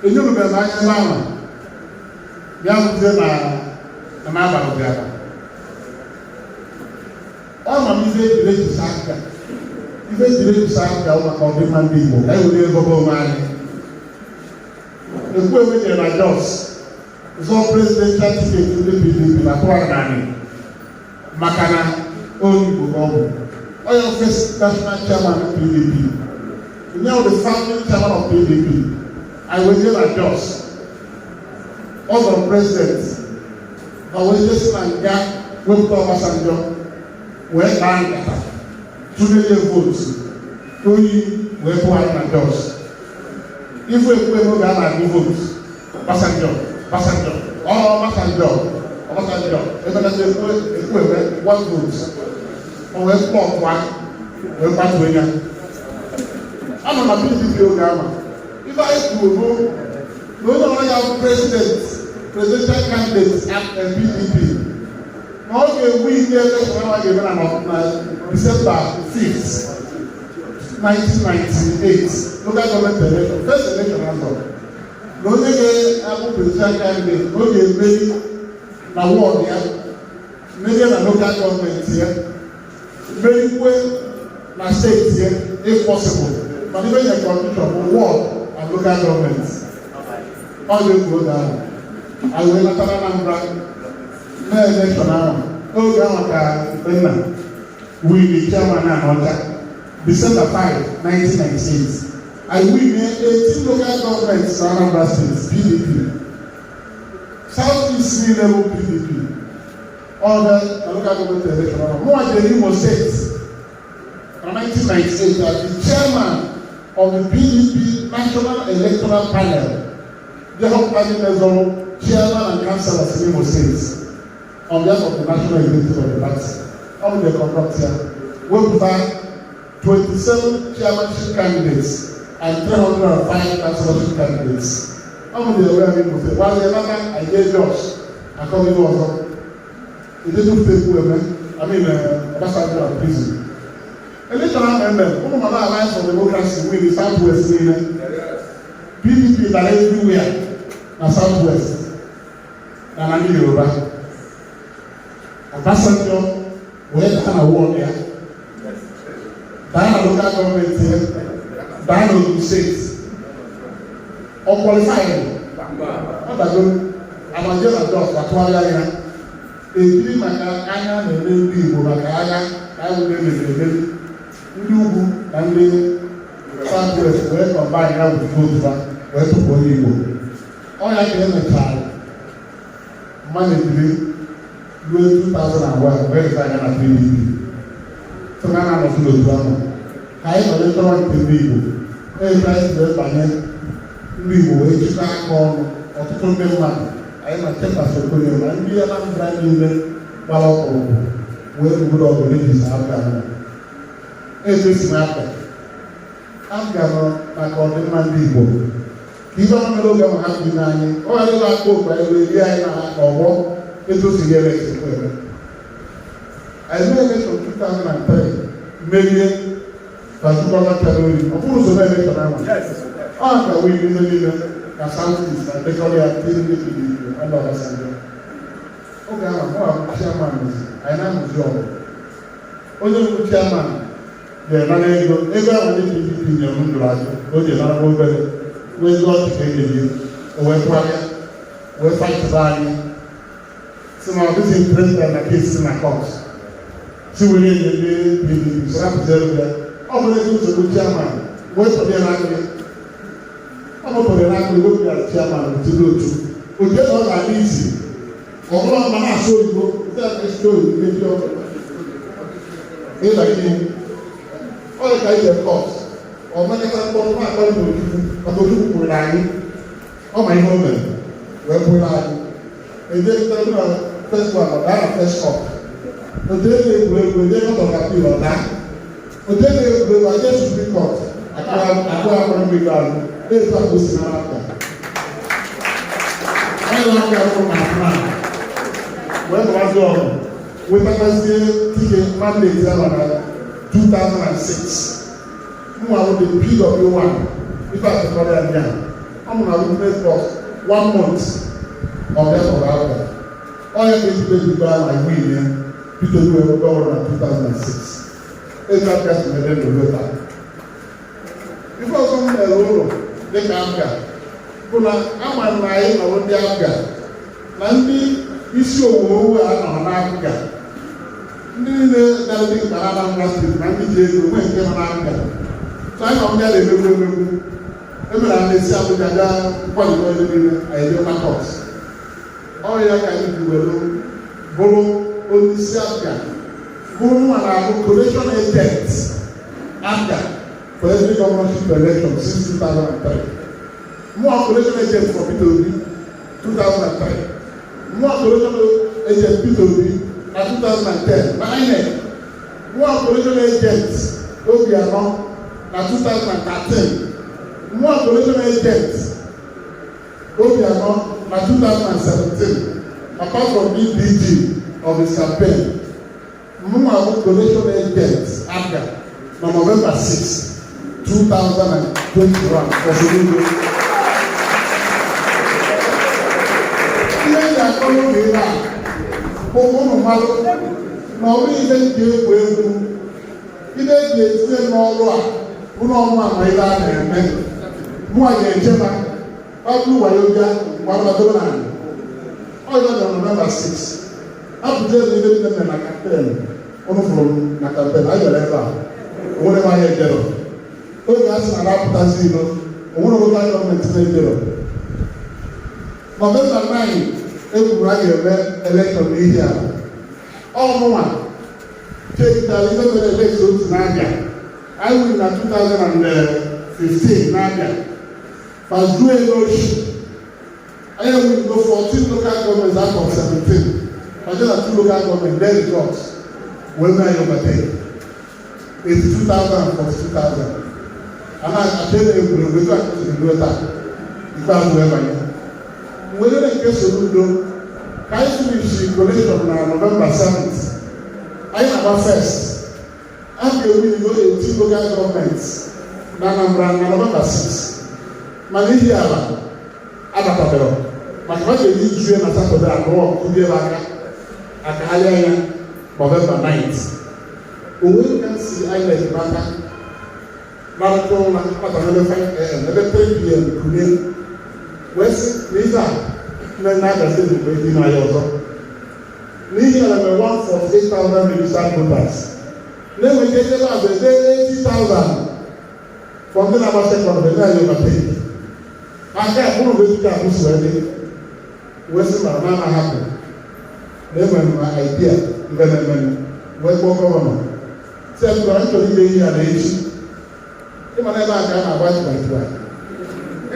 enyerube m anya ebe ahụ ya bụzie na n'abalị bịara ọ ma m ife ejiri register APGA. Ife ejiri register APGA maka ọdịmma ndị Igbo, ka anyị were ego onwe anyị. Ekwu emejere na Jos zọọ presidential ticket ndị PDP na tụwara naanị maka na onye Igbo ka ọ bụ. Onye first national chairman PDP, nye the founding chairman of PDP. Anyị wee jee na Jos, ọ zọrọ president, ma wee jee si na nga wepụta Obasanjo wee kpaa nkata tụnye vote oyi wee tụọ anyị na Jos. Ifu ekwu ebe oge a na-agụ vote, Obasanjo, Obasanjo, ọ Obasanjo, Obasanjo, emekata ekwu ekwu eme one vote, o wee kpọkwa wee kwatuo ya. Anọ na PDP oge ama ife anyị kwuru bụ na onye ọrụ ya bụ president, presidential candidate at PDP, na ọ ga-ewu ike election ahụ a ga-eme na December 5th 1998, local government election, first election azọ, na onye ga-abụ presidential candidate, na ọ ga-emeri na ward ya, merie na local government ya, merikwe na steeti ya if possible. Mana ibe nye condition bụ ward and local government. Ọ ga-ekwu oge ahụ anyị wee natara Anambra mee election ahụ. Oge ahụ ka Mgbenna win chairman na Ọcha, December 5, 1998. I win 18 local governments na Anambra State, PDP. South East niile bụ PDP. Ọ bụ na local government election ahụ. Mụnwa jere Imo State na 1998 as the chairman of the PDP National Electoral Panel. The họpụta ndị na-ezọrọ chairman and councillors in Imo State on behalf of the national executive of the party. Ọ bụ the conduct ya wepụta 27 chairmanship candidates and 305 councillorship candidates. Ọ bụ the way Imo State gbazie nata. Anyị jee Jos akọghị ihe ọzọ ededupụta ekwu eme, I mean, Obasanjo na prison. Election ahụ eme, ụmụ mama Alliance for Democracy win the South West niile. PDP dara everywhere na South West na ndị Yoruba. Obasanjo wee daa na ward ya, daa na local government ya, daa na Ogun State. Ọ qualify, ọ dago amaje na Jos atụgharịa ya ejiri maka anya na-eme ndị Igbo, maka agha ka anyị wee emeri emeri ndị ugwu na ndị South West wee combine ya with vote ha. Wee tụpụ onye Igbo. Ọ ya ka emechara mmadụ ejiri ruo 2001 wee resign ya na PDP. Sị na a na-anọzi n'otu ahụ ka anyị nọrọ chọrọ nke ndị Igbo. Etu anyị si wee banye, ndị Igbo wee jikọọ aka ọnụ, ọtụtụ ndị mmadụ anyị na Chepasi Okorie ma ndị Anambra niile gbara ọkpụrụkpụ wee obodo ọgụ register APGA nọ. Etu esi m APGA, APGA nọ maka ọdịmma ndị Igbo, ka ife ọma mere oge ahụ hapụ ime anyị, ọ ghara ịba aka okwu anyị wee rie anyị na ọgbọ. Etu o si rie election eme, anyị mee election 2003, merie Bajukwala Chalori. Ọ bụrụ usoro election ahụ, ọ ka wee ihe niile ka South East na ndekọrọ ya ndị ndị PDP ndị Obasanjo. Oge ahụ mụ abụ chairman, anyị na-amụzi ọgụ. Onye bụ chairman ga-enara ego, ego ahụ ndị PDP nyere m jụrụ ajụ ka o ji enara m obere wee ego ọchị ka eji o wee tụgharịa wee fightịba anyị, si na ọ dịghị interested na case na court, si were enye ndị PDP si rapụziere ya. Ọ bụrụ ego nsogbu chairman wee tọrọ ya n'aka, ọ mụtara ya n'aka, wepụ ya chairman tiri otu otu ebe ọ ga-adị izi. Ọ bụrụ ma na-asụ oyibo nke a na-esi oyibo mechi ọkụ ịla ihe ọ dị ka ije court. Ọ mekọta mkpọtụ na-akpali n'Ojukwu, maka Ojukwu kwuru na anyị ọ ma ihe o mere wee kwuru anyị eje na first one, ọ daa na first court. Otu ebe egwuregwu eje Court of Appeal, ọ daa. Otu ebe egwuregwu aje Supreme Court, akụ akpọrọ mmiri azụ. Na-etu akụ si nara aka anyị na-aka akwụkwọ na afọ wee nọwazi ọgụ wetakwazie ticket mandate ahụ na 2006. Mụ ahụ the PW1 ife akụkọrọ ya ndị a ọ mụ na witness box one month ọ bịa tọrọ aka ọ ya ka ejikwa ejikwa na win ya. Peter Obi wee governor na 2006. Etu aka si mede n'obodo taa. Ife ọzọ m mere ụlọ dịka APGA bụ na ama m na anyị nọrọ ndị APGA na ndị isi owuwe a nọ n'APGA, ndị niile dara dị mkpa na Anambra Steeti na ndị ji ego nwee nke nọ n'APGA. So anyị nọ ndị a na-emegbu emegbu emere a na-esi Abuja gaa nkwado ebe niile anyị jee court. Ọ ya ka anyị ji were bụrụ onye isi APGA, bụrụ nwa na-abụ collation agent APGA for every governorship election since 2003. Mụọ collation agent for Peter Obi 2003, mụọ collation agent Peter Obi na 2010 na INEC, mụọ collation agent Obianọ na 2013, mụọ collation agent Obianọ na 2017. Apart from being DG of his campaign, mụnwa bụ collation agent APGA na November 6, 2021 for Soludo. Ihe eji akọ n'oge ebe a bụ ụmụ mmadụ na ọ bụghị ihe ji egwu egwu, ihe eji etinye n'ọrụ a bụ n'ọnụ ama ihe a na-eme. Mụnwa ga-eche ma ọ bụrụ wayo bịa gbarabadobe na anyị. Ọ ya na November 6 apụta ebe ihe niile mere na campaign. Ụnụ fụrụ m na campaign anyị bịara ebe a, onwere m anya ejero. Oge a sị na na-apụtazi ilo, onwere local government na-ejero. November 9 ekwuru a ga-eme election n'ihi ala ọmụnwa chekitara ihe mere election otu na-abịa. Anyị win na 2015 na-abịa fazuo ego oshi. Anyị win go 14 local governments out of 17, faje na two local government, then results wee mee anyị overtake 82,000 and 42,000. Ana achọ ebe egwuregwu etu a kụziri ruo taa. Ikpeazụ wee banye were nke Soludo ka anyị finish collation na November 7th. Anyị na-agba first, a ga-ewu go 18 local governments na Anambra na November 6, mana ihi ala abatabere maka na ga-eji zue na Saturday abụọ kụdiere aka akagharịa ya November 9th. Onwe ka si INEC n'aka narụta ụra kpata n'ebe 5 a.m., ebe 3 p.m. kulie wee sị na ife a mmemme Abia Steeti bụ eji n'ahịa ọzọ n'ihi na nwere 148,000 registered voters na-enweghị ebe a bụ ebe 80,000 for ndị na-agba second ebe anyị overtake. Maka ya bụrụ bụ etu ka si wee dị, wee sị na na ahapụ na enwere m idea ife na-emenụ, wee kpọọ governor, si ya, "Biko, anyị chọrọ ime ihe a na echi." Ịma na ebe a ka a na-agba tụwa,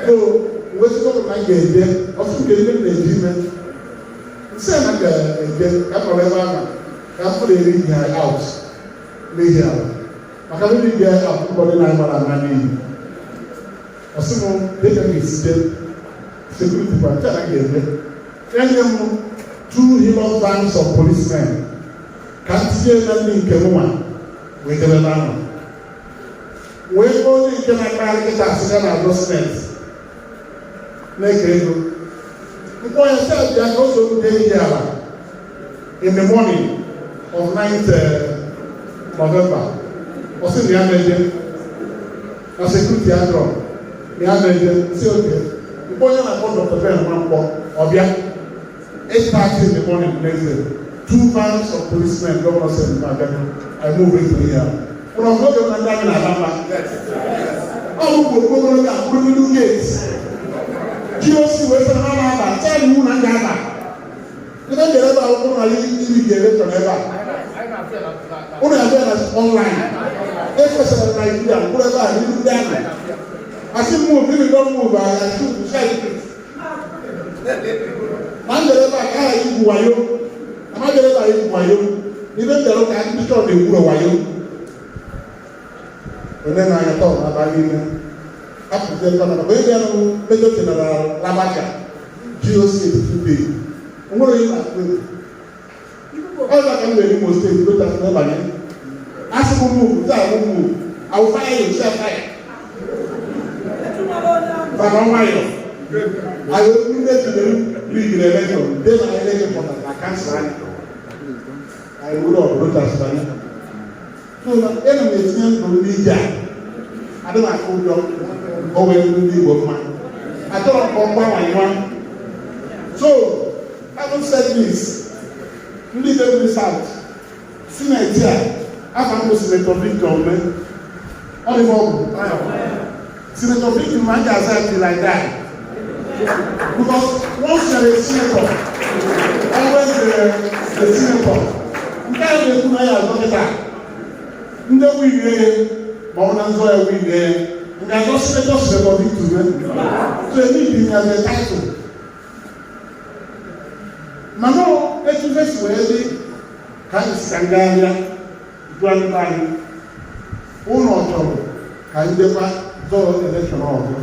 so wee sị governor na m ga-eje ọsụ nke ihe m na-eji ime, nsị a na m ga-eje ka m nọrọ ebe ahụ ka m fụrụ eri ihe out n'ihi ala, maka na ndị ga out mbọ dị na gbara ama n'iyi. Ọsị m dịka m ga-esi jee, security kwa nke a na m ga-eme ya, nye m two Hilux vans of policemen ka m tinye na ndị nke m nwa wee debe ebe ahụ, wee kpọọ onye nke na-akpagharị kịta asị ya na-azọ senate na-eke ego, mkpọ ya sị abịa ka o so m jee ihe ala in the morning of 9th November. Ọ sị na ya meje na security adrọ, na ya meje. Si oke mkpọ onye na-akpọ Dr. Ben Nwankwọ, ọbịa 8:30 in the morning next day, two vans of policemen. Governor said no, abịa. I move into here. Ụlọ oge m na ndị amị na-aba mba, ọ bụ ogologo akpụrụ n'ilu gate GOC wee sị na ha na-aba chaa iwu na m ga-aba. Ebe m jere ebe a, ụkwụ na iri ga-election ebe a, ụnụ abịa na online ekwesịrị Naijiria mkpụrụ ebe a n'ihu ndị amị, asị move, if you don't move, I shoot you. Na m jere ebe a ka aha igwu wayo, na ma jere ebe a igwu wayo, ibe m jere ka ndị chọọ na-egwuro wayo onye na-anya tọọ na-aba n'ime apụzie nkọ na maka onye bịa nụ Major General Labaja GOC today, onwere onye na-akụ egwu ọzọ ka m nwere Imo State Rochas n'ịbanye, asị m move, taa mụ move, I will fire you, self fire, mana nwayọ anyị ndị ejidere rig na election dị na election pụtara na council anyị, anyị were ọgụ Rochas banye. So na ena m etinye ndụ m n'ije a, adị m akụ ụjọ o wee ndị Igbo mma, achọrọ m ka ọ gbanwanyụa. So having said this, ndị Idemili South, senate a, afa mbụ Senator Victor Umeh, ọ dị ọ bụ Senator Victor Umeh, a ga-aza ya till I die, because once you are a senator, always the senator. Nke a na-ekwu na ya azọ kịta, ndị wilie ya, ma ọ bụ na nzọ ya wilie ya, nke azọ senator Victor Umeh, so emi ya the title. Mana etu ife si wee dị ka anyị si ka ngagharịa jụọ ndị be anyị, ụlọ chọrọ ka anyị dekwa zọọ election ọzọ.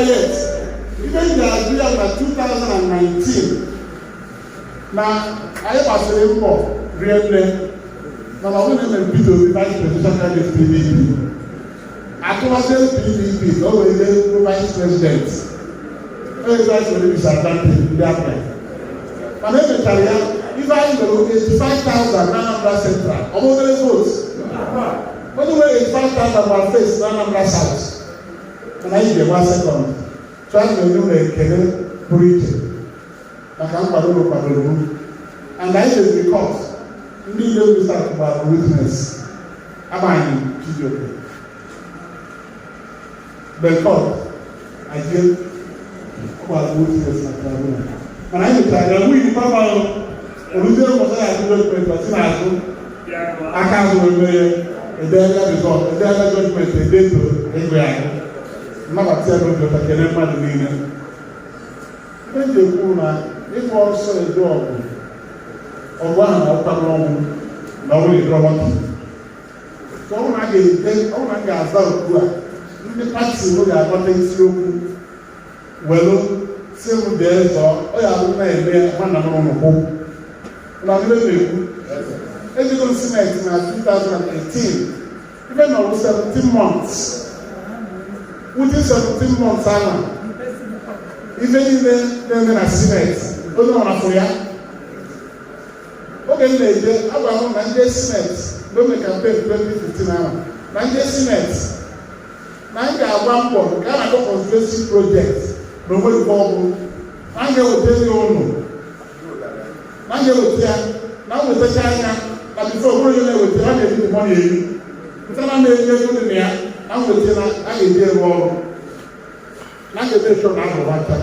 Yet ife m ga-ajụ ya na 2019 na anyị gbasịrị mbọ rie nne, mana ọ bụrụ na emere Peter Obi vice presidential candidate PDP, atụwazie PDP ka o wee jee bụrụ vice president, onye vice were disadvantage ndị Afrịka. Mana emechara ya, ife anyị nwere 85,000 na Anambra Central, ọ bụ obere vote. Onye nwere 85,000 gbara face na Anambra South, mana anyị ga-enwe second. So anyị na-enye ụlọ ekele pụrụ iche maka nkwado ụlọ kwadoro m, and anyị meziri court, ndị Idemili South gbara witness agbanyị Chijioke the court aje gbara witness na tribunal, mana anyị mechara ya win papa oluzie ụbọchị ya azụ judgment, ọsị na-azụ aka azụ eme ya, edeela result, edeela judgment, edeto ego ya nnabata ya n'obi ụtọ, kele mmadụ niile. Ihe ji ekwu na ịgba ọsọ eje ọgụ, ọgụ ahụ na ọkwa n'ọnwụ na ọ bụrụ ịdọrọ ka ọ bụrụ na a ga-ede, ọ bụrụ na a ga-aza ugbu a, ndị party m ga-aghọta isiokwu welu si m dee zọọ ọ ya abụ na-eme ya nwanna m n'ụlọ na ndị na-ekwu ejigo m senate na 2018, ife nọrụ 17 months. Within 17 months ahụ, ife niile na-eme na senate, onye ọra fụrụ ya. Oge m na-eje, agwara m na ndị senate mgbe m campaign 2015 ahụ, na ndị senate na m ga-agba mbọ nke a na-akpọ constituency project na onweghị ọgwụ na m ga-eweta ya ụnụ, na m ga-eweta ya, na m wetacha anya na before bụrụ onye na-eweta, ha na-eji mọ na-eri nke na na-enye ego dị na ya, na m weta na a ga-eji ere ọrụ. Na ga-eme sure na ahụ ncha.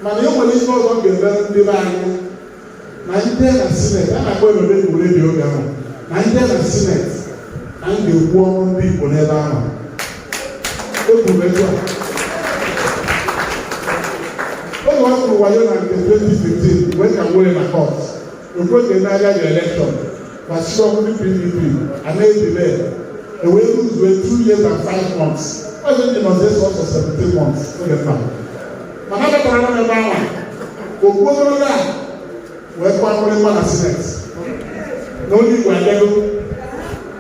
Mana e nwere ihe ọzọ m ga-emere ndị be anyị na ndị na Senate a na-akpọ Emebe Igbo redio oge ahụ, na ndị na Senate, na m ga-ekwu ọnụ ndị Igbo n'ebe ahụ. O kwuru etu a oge ọ kwuru wayo na nke 2015 wee ka nwee na court ekwe ka eme the election gbachiri ọkụ. Ndị PDP a na-edile ewee luzue 2 years and 5 months. Ọ dị ndị nọzi sọsọ 17 months oge mba, mana abatara m ebe ahụ, okwu ogologo a wee kụọ mgbịrịgba na Senate na onye Igbo abịago,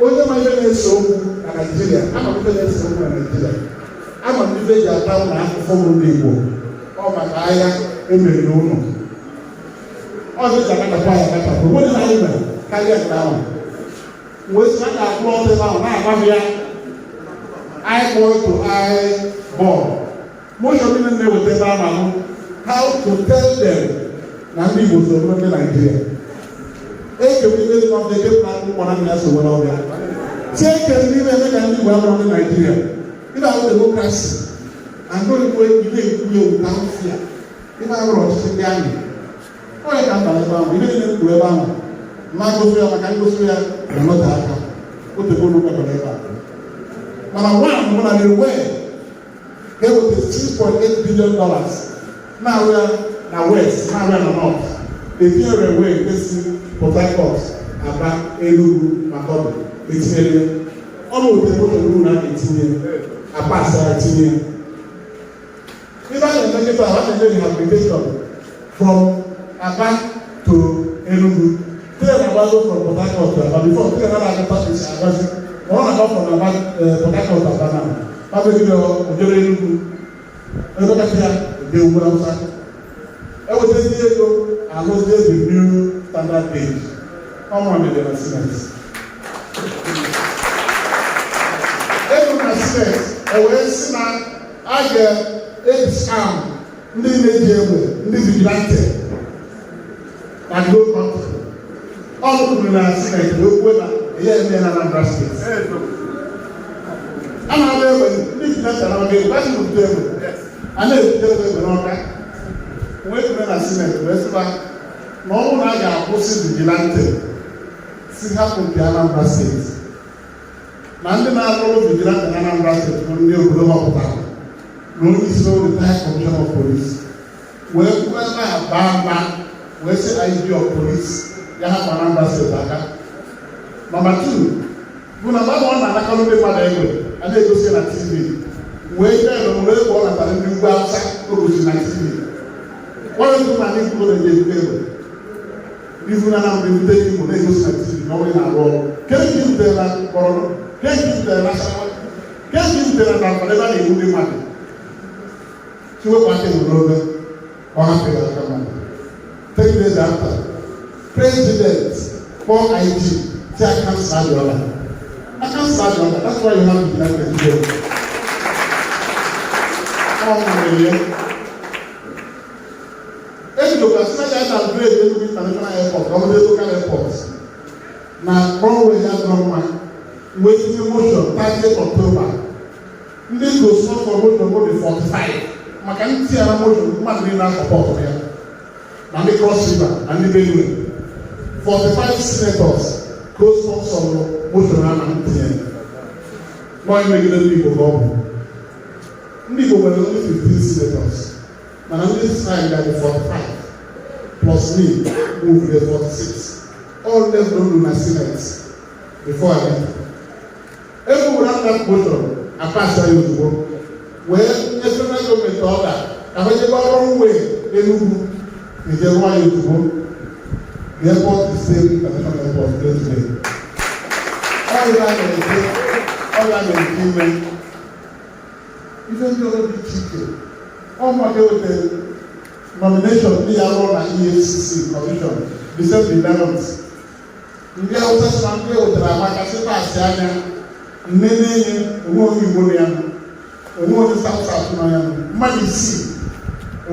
onye ma ife na-ese okwu na Naịjirịa. Ama m ife na-ese okwu na Naịjirịa, ama m ife eji ata ụlọ afụfụ bụ ndị Igbo. Ọ maka agha emeriri ụlọ ọ dị ka akachapụ anyị akachapụ onwe na anyị mere karịa nke ahụ, wee sị a ga-akwụ ọtọ ebe ahụ na-agba m ya eye ball to eye ball. Motion niile na-eweta ebe ahụ ahụ, how to tell them na ndị Igbo so bụrụ ndị Naịjirịa. Ekere ibe dị n'ọbịa, eke na akwụkwọ na ya so nwere ọbịa tie ekere n'ime eme ka ndị Igbo abụrụ ndị Naịjirịa. Ịba ahụ democracy and no Igbo ile ekwu ya without fear. Ịba ahụrụ ọchịchị ndị amị onye ka m bara ebe ahụ, ihe niile m kwuru ebe ahụ ma gosi ya maka ngosi ya na nọte aka otego olu mekọrọ ebe a. Mana one bụ na the way ga-eweta $6.8 billion na-arụ ya na west, na-arụ ya na north, etinye railway nke si Port Harcourt, Aba, Enugu, Makurdi, etinyere ya. Ọ bụ otu moto ruru na a ga-etinye apasị ya tinye. Ife a na-eme kịta, a na-eme rehabilitation from Aba to Enugu. Train agbago from Port Harcourt to Aba. Before, train anaghị agata esi agazi, ọ na-agba from Aba, Port Harcourt to Aba na abegide ojere Enugu, ebe kacha ya ede ugwu Awụsa. Ewetazi ego alụzie the new standard gauge. Ọnwa mere na Senate, ego na Senate ewee sị na a ga-edisarm ndị na-eji egbe, ndị vigilante na low country. Ọ kwuru na Senate wee kwuo na ihe eme na Anambra Steeti a na-agba egbe, ndị vigilante na-agba egbe, a na-ebute egbe, a na-ebute egbe n'ọka. Wee kwuru na Senate wee sịba na ọ bụrụ na a ga-akwụsị vigilante, si hapụ nke Anambra Steeti, na ndị na-alụrụ vigilante na Anambra Steeti bụ ndị obodo họpụtara na onye isi retired commissioner of police. Wee kwuo ebe a baa mba, wee sị IG of police ya hapụ Anambra Steeti aka. Number 2 bụ na mgbe ọ na-anakọrọ ndị mmadụ egbe a na-egosi na TV, wee jee n'omume egbe ọ natara ndị ugwu Awụsa, o gosi na TV. Onye bụ na ndị Igbo na-eji ebute egbe ifu na Anambra, ebute Igbo na-egosi na TV na onye na-arụ ọrụ. Kedu ka i butere na Borno? Kedu ka i butere na Nasarawa? Kedu ka i butere na Zamfara ebe a na-egbu ndị mmadụ? Si wepụ aka enwe n'obe, ọ hapụghị aka mmadụ. 10 days after, president kpọọ IG ti a cancel the order. A cancel the order. That's why you have vigilante today. Ọ nwere ya ebidokwa sị na ya downgrade Enugu International Airport ka ọ bụrụ local airport na runway ya dọrọ mma. Wee tinye motion 30 October. Ndị co-sponsor motion bụ dị 45, maka ntị ara motion mmadụ niile na-asupport ya, na ndị Cross River na ndị Benue. 45 senators co-sponsor motion a na ntinye nọ imegide ndị Igbo ka ọ bụ. Ndị Igbo nwere only 15 senators, mana ndị side ga dị 45 plus me, move the 46. All them don do na Senate before I enter. Ebuwara that motion, apasa ya ozugbo, wee nye federal gọọmenti order ka ha jebe runway Enugu, eje rụọ ya ozugbo. The airport is still international airport today. Ọrịa na-eje, ọrịa na-eje ime ife ndị ọzọ dị iche iche. Ọmụaka ewetara nomination ndị ya rụọ na EFCC commission December 11th. Ndị Hausa sị na ndị ewetara amaka sị paasị anya nne na-enye onwe onye Igbo na ya nọ, onwe onye South South nọ ya nọ, mmadụ isii.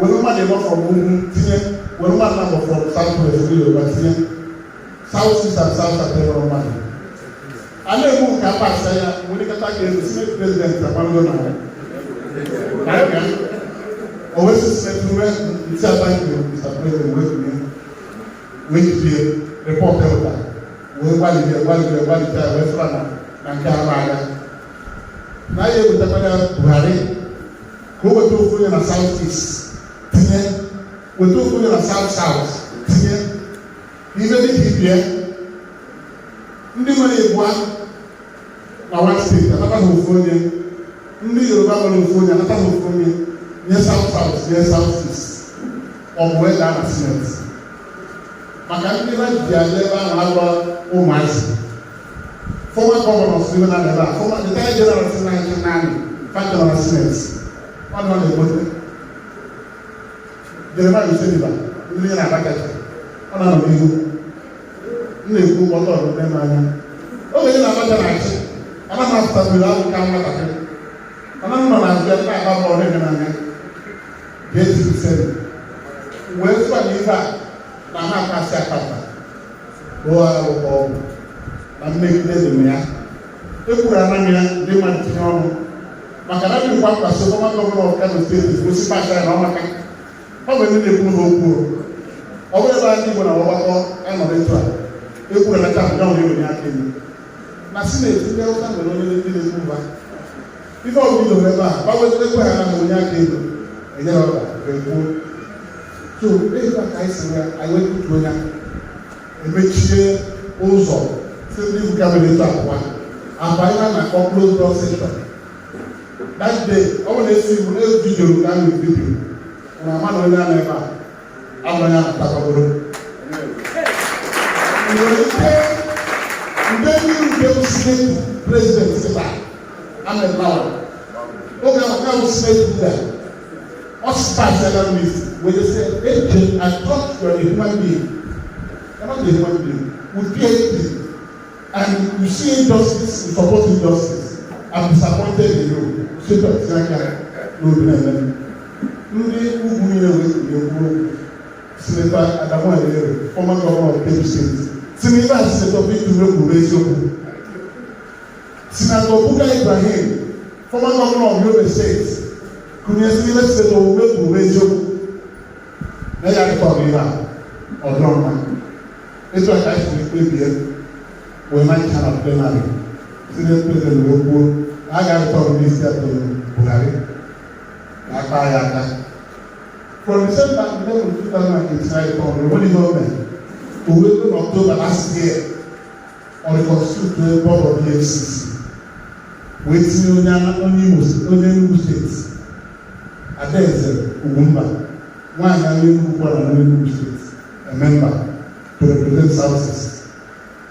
Were mmadụ ịnọ from ugwu tinye, were mmadụ nabọ from South West, ndị Yoruba tinye, South East and South South enwere mmadụ a na-egbu nke paasị anya. Nwere kata ka elu Senate president amarago na ya. Na ya o wee sị Senator ntị, "Thank you, Mr. President." Wee kunye wee jidie report eweta, wee gbalite, gbalite, gbalite ya, wee sịra na nke a agha na ya ewetakwara Buhari ka o weta ofu onye na South East tinye, weta ofu onye na South South tinye. Ibe dịka ibie ndị nwere ịbụa na one state anata ha ofu onye, ndị Yoruba nwere ofu onye anata ha ofu onye, nye South South, nye South East. Ọ bụ wee daa na Senate maka ndị ha ji abịa ebe ahụ agba ụmụazị former governors ndị na ebe a, former retired generals na-achị naanị factor na Senate. Ọ nọ na-egbote Jeremiah Useniba, ndị na Abakaliki, ọ na-anọ n'ihu m na-ekwu mkpọtụ ọdụ n'ime anya. Oge ndị na-abacha na-achị, ana m apụta mmiri ahụ ka nwatakịrị, mana m nọ na-azụ ya na-agba bọọlụ na-eme n'anya ga-esi useni wee sụa na ife a na ha akasị akpata bụ arụ ka ọ bụ na mmegide dị na ya. Ekwuru anaghị ya ndị mmadụ tinye ọnụ maka na ndị Kwankwaso, former governor of Kano State, gosi pasa ya na ọ maka ọ bụ ndị na-ekwu ha okwu. Ọ bụrụ ebe ndị Igbo na ọgbakọ anọrọ etu a ekwuru na chapụ na enwenye aka elu na Senate, ndị Awụsa nwere onye ndị na-ekwu mba ife ọbụla idowere ebe a gbanwere ekwe ha na onye aka elu enyere ọda ekwuo. So ebe a ka anyị si wee anyị wee kutuo ya, emechie ụzọ si ndị Igbo ka mere etu abụọ akwa ihe a na-akpọ close door session that day. Ọ bụ na-esi iwu na video ka a na video na ama na onye a na ebe a abụrụ ya na-atakwagoro nwere ike mgbe ndị nke bụ Senate President kịta, Ahmed Lawan, oge ahụ ka bụ Senate leader, ọ start that list where they say, "AJ, I thought you are a human being. You're not a human being with PhD and you see injustice, you support injustice. I'm disappointed in you." State of aka n'obi na-eme ndị ugwu niile wee kwuo okwu. Senator Adamu Aliero, former governor of Kebbi State, si na ibe a Senator Victor Umeh kwuru eziokwu. Senator Bukar Ibrahim, former governor of Yobe State, kụnye si n'ibe Senator Umeh kwuru eziokwu na ya dịkwa ọbụ ihe a ọdụrọ mma. Etu a ka anyị siri kpebie wee na ncha na plenary, Senate President wee kwuo na a ga-arịta ọrụ n'isi atụrụ Buhari na aka ya aka from December 11, 2008 on enweghị ihe o mere. O wee ruo n'October last year, ọ reconstitute board of EFCC wee tinye onye onye Imo, onye Enugu State, Adaeze Ugwumba, nwaanyị onye Enugu kwara na Enugu State, a member to represent South East.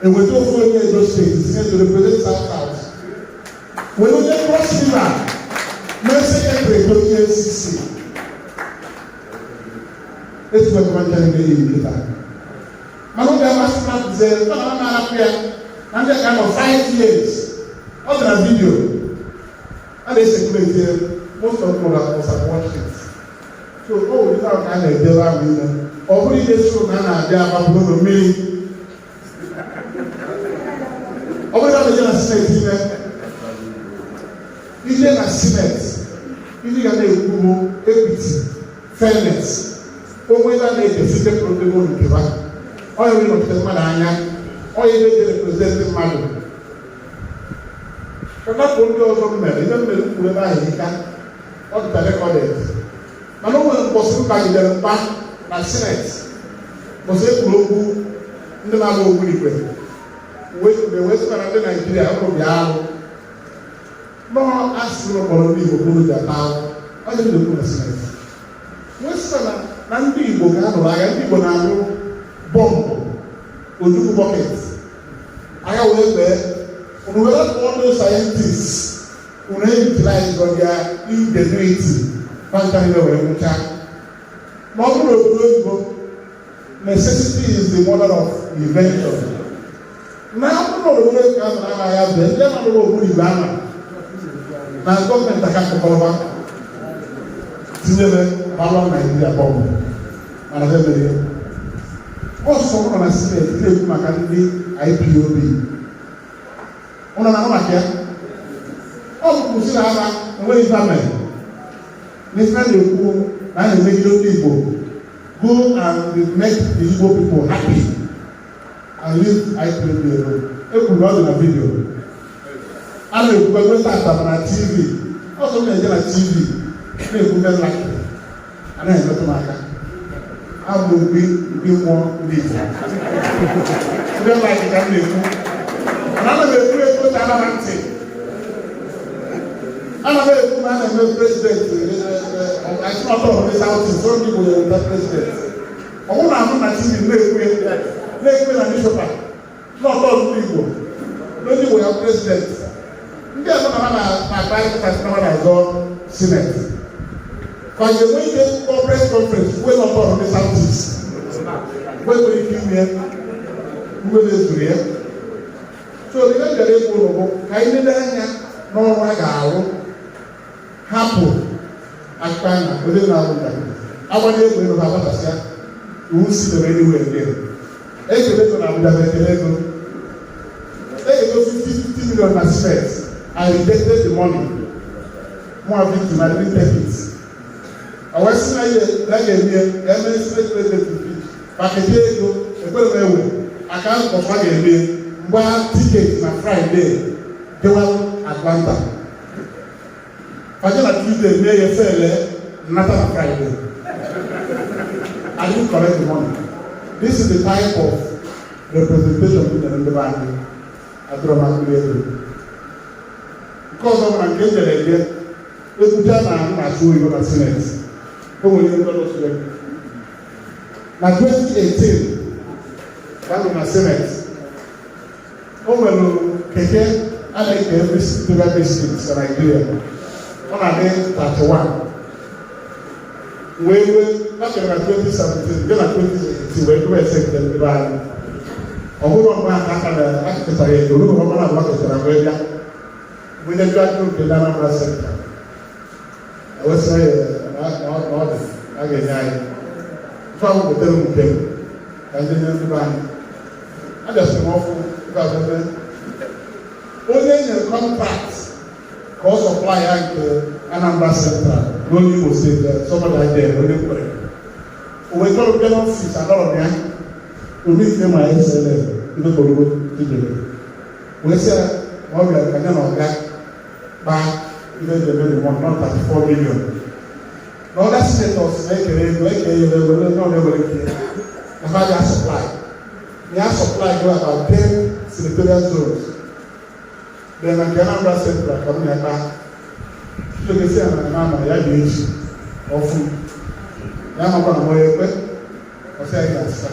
Eweta ofu onye Edo State tinye to represent South South, were onye Cross River mee secretary to EFCC. Etu ekọmanja na iyi nkịta mana oge amasị na ze ọ na ama arapụ ya na ndị aka nọ 5 years. Ọ dị na video a na-ecirculate, most of them must have watched it. So o nwere ife ahụ ka a na-edebe ahụ ime. Ọ bụrụ ihe so na a na-abịa agbapụrụ ụlọ mmiri, ọ bụrụ na a na-eje na Senate ime ije na Senate, ndị ga na-ekwu bụ equity, fairness. Onwe ebe a na-edesite protocol nkeba ọ ya nwere nọchite mmadụ anya, ọ ya ebe eji represent mmadụ. Kọtapụ ndị ọzọ m mere ihe m mere kwuru ebe ahụ ika ọ dịta recorded, mana o nwere mkpọsị mkpagidere mkpa na Senate, mkpọsị ekwuru okwu ndị na-agba ogbunigwe wee wee sị na ndị Naijiria ụrụ bịa arụ nọọ asị ụlọ kpọrọ ndị Igbo kwuru ji ata ahụ. Ọ dị na-ekwu na Senate wee sị na ndị Igbo ga-anụrụ agha, ndị Igbo na-alụ bọmbụ Ojukwu bucket agha wee kpee unu were kpọọ ndị scientists unu e-utilize their ingenuity kpanta niile wee nwụchaa. Ma ọ bụrụ obodo oyibo, necessity is the mother of invention. Na ọ bụrụ obodo oyibo ahụ na agha ya bụ ndị amalụrụ ogbunigwe ama na gọọmenti aka kpọkọrọba tinyere balọ Naijiria bọmbụ, mana ha emere ọsọ nọ na Senate na-ekwu maka ndị IPOB ụnọ na-ahụ maka ya. Ọ bụ kwụsịrị agha enweghị ife mere. N'ife a na-ekwu na a na-emegide ndị Igbo, go and make the Igbo people happy and leave IPOB alone. Ekwuru na ọ dị na video a na-ekwukwa ebe tata ma na TV ọzọ m na-eje na TV na-ekwu ndị nlaki anaghị emetụ m aka. Abụ mgbe mgbe mmụọ ndị Igbo ndị nlaki ka m na-ekwu, mana ana m ekwu ekwu ka ana m ntị, ana m ekwu na a na-eme president asịnọtọ ndị South East, ndị Igbo ya weta president. Ọ bụrụ na ahụ na TV na-ekwu na-ekwu na newspaper n'ọtọ ndị Igbo na onye Igbo ya president, ndị ọzọ na na-akpa nkata sị na na-azọ Senate ka ga-enwe ike kpọọ press conference kwuo n'ọtọ ndị South East mgbe nwere ike ime mgbe na-ezuru ya. So ihe bịara ịgwa ụlọ bụ ka anyị lele anya n'ọrụ a ga-arụ, hapụ akụkọ na onye na-alụ ntakịrị agbanye egbe elu ha agbatasịa iwu si debe anywhere again. Ekele ego na Abuja bụ ekele ego ego 50 50 million na Senate. I rejected the money. Mụ victim, I didn't take it. I wee sị na ihe na ga-eme eme Senate president impeach package ego ekwere m ewe account of a ga-eme mgba ticket na Friday jewa Atlanta, faje na Tuesday mee ya fele nnata na Friday. I didn't collect the money. This is the type of representation m nyere ndị be anyị. Adọrọ m akpịrị ego. Nke ọzọ bụ na nke ejere eje ekwucha na m na-asụ oyibo na Senate, o nwere ihe ndị ọzọ na 2018 ka nọ na Senate. O nwere keke a na-eke every senatorial district na Nigeria, ọ na-adị 31 wee wee akere na 2017 bịa na 2018 wee dụba ese nke ndị be anyị. Ọ bụrụ mgbe ahụ aka na akụkọtara ya ego ruo ọma na abụọ kechara wee bịa mgbe ndị ajụ nke ndị Anambra Central ewesịra ya na ọ dị a ga-enye anyị ife ahụ wetere m nke m ka ndị nye ndị be anyị. Abịasịrị m ọfụ ebe a ebe onye e nyere contract ka ọ supply ya nke Anambra Central n'onye Imo State, somebody I there, onye kwere o wee kọrọ bịa n'office anọrọ m ya omi ma SLL ndị kpọrọ tijere wee sị ya na ọ bịara ka ya na ọga kpaa ife eji eme the one not 34 million na other senators na-ekere ego eke ya ewere na ọ na-ewere nke ya na ha ga supply na ya supply go about 10 senatorial zones, then na nke Anambra Central ka m na-ekpa Chidokesi ya na ama ya ga-eji ọfụ ya makwa na nwa ekwe ọsị anyị ga-asịsa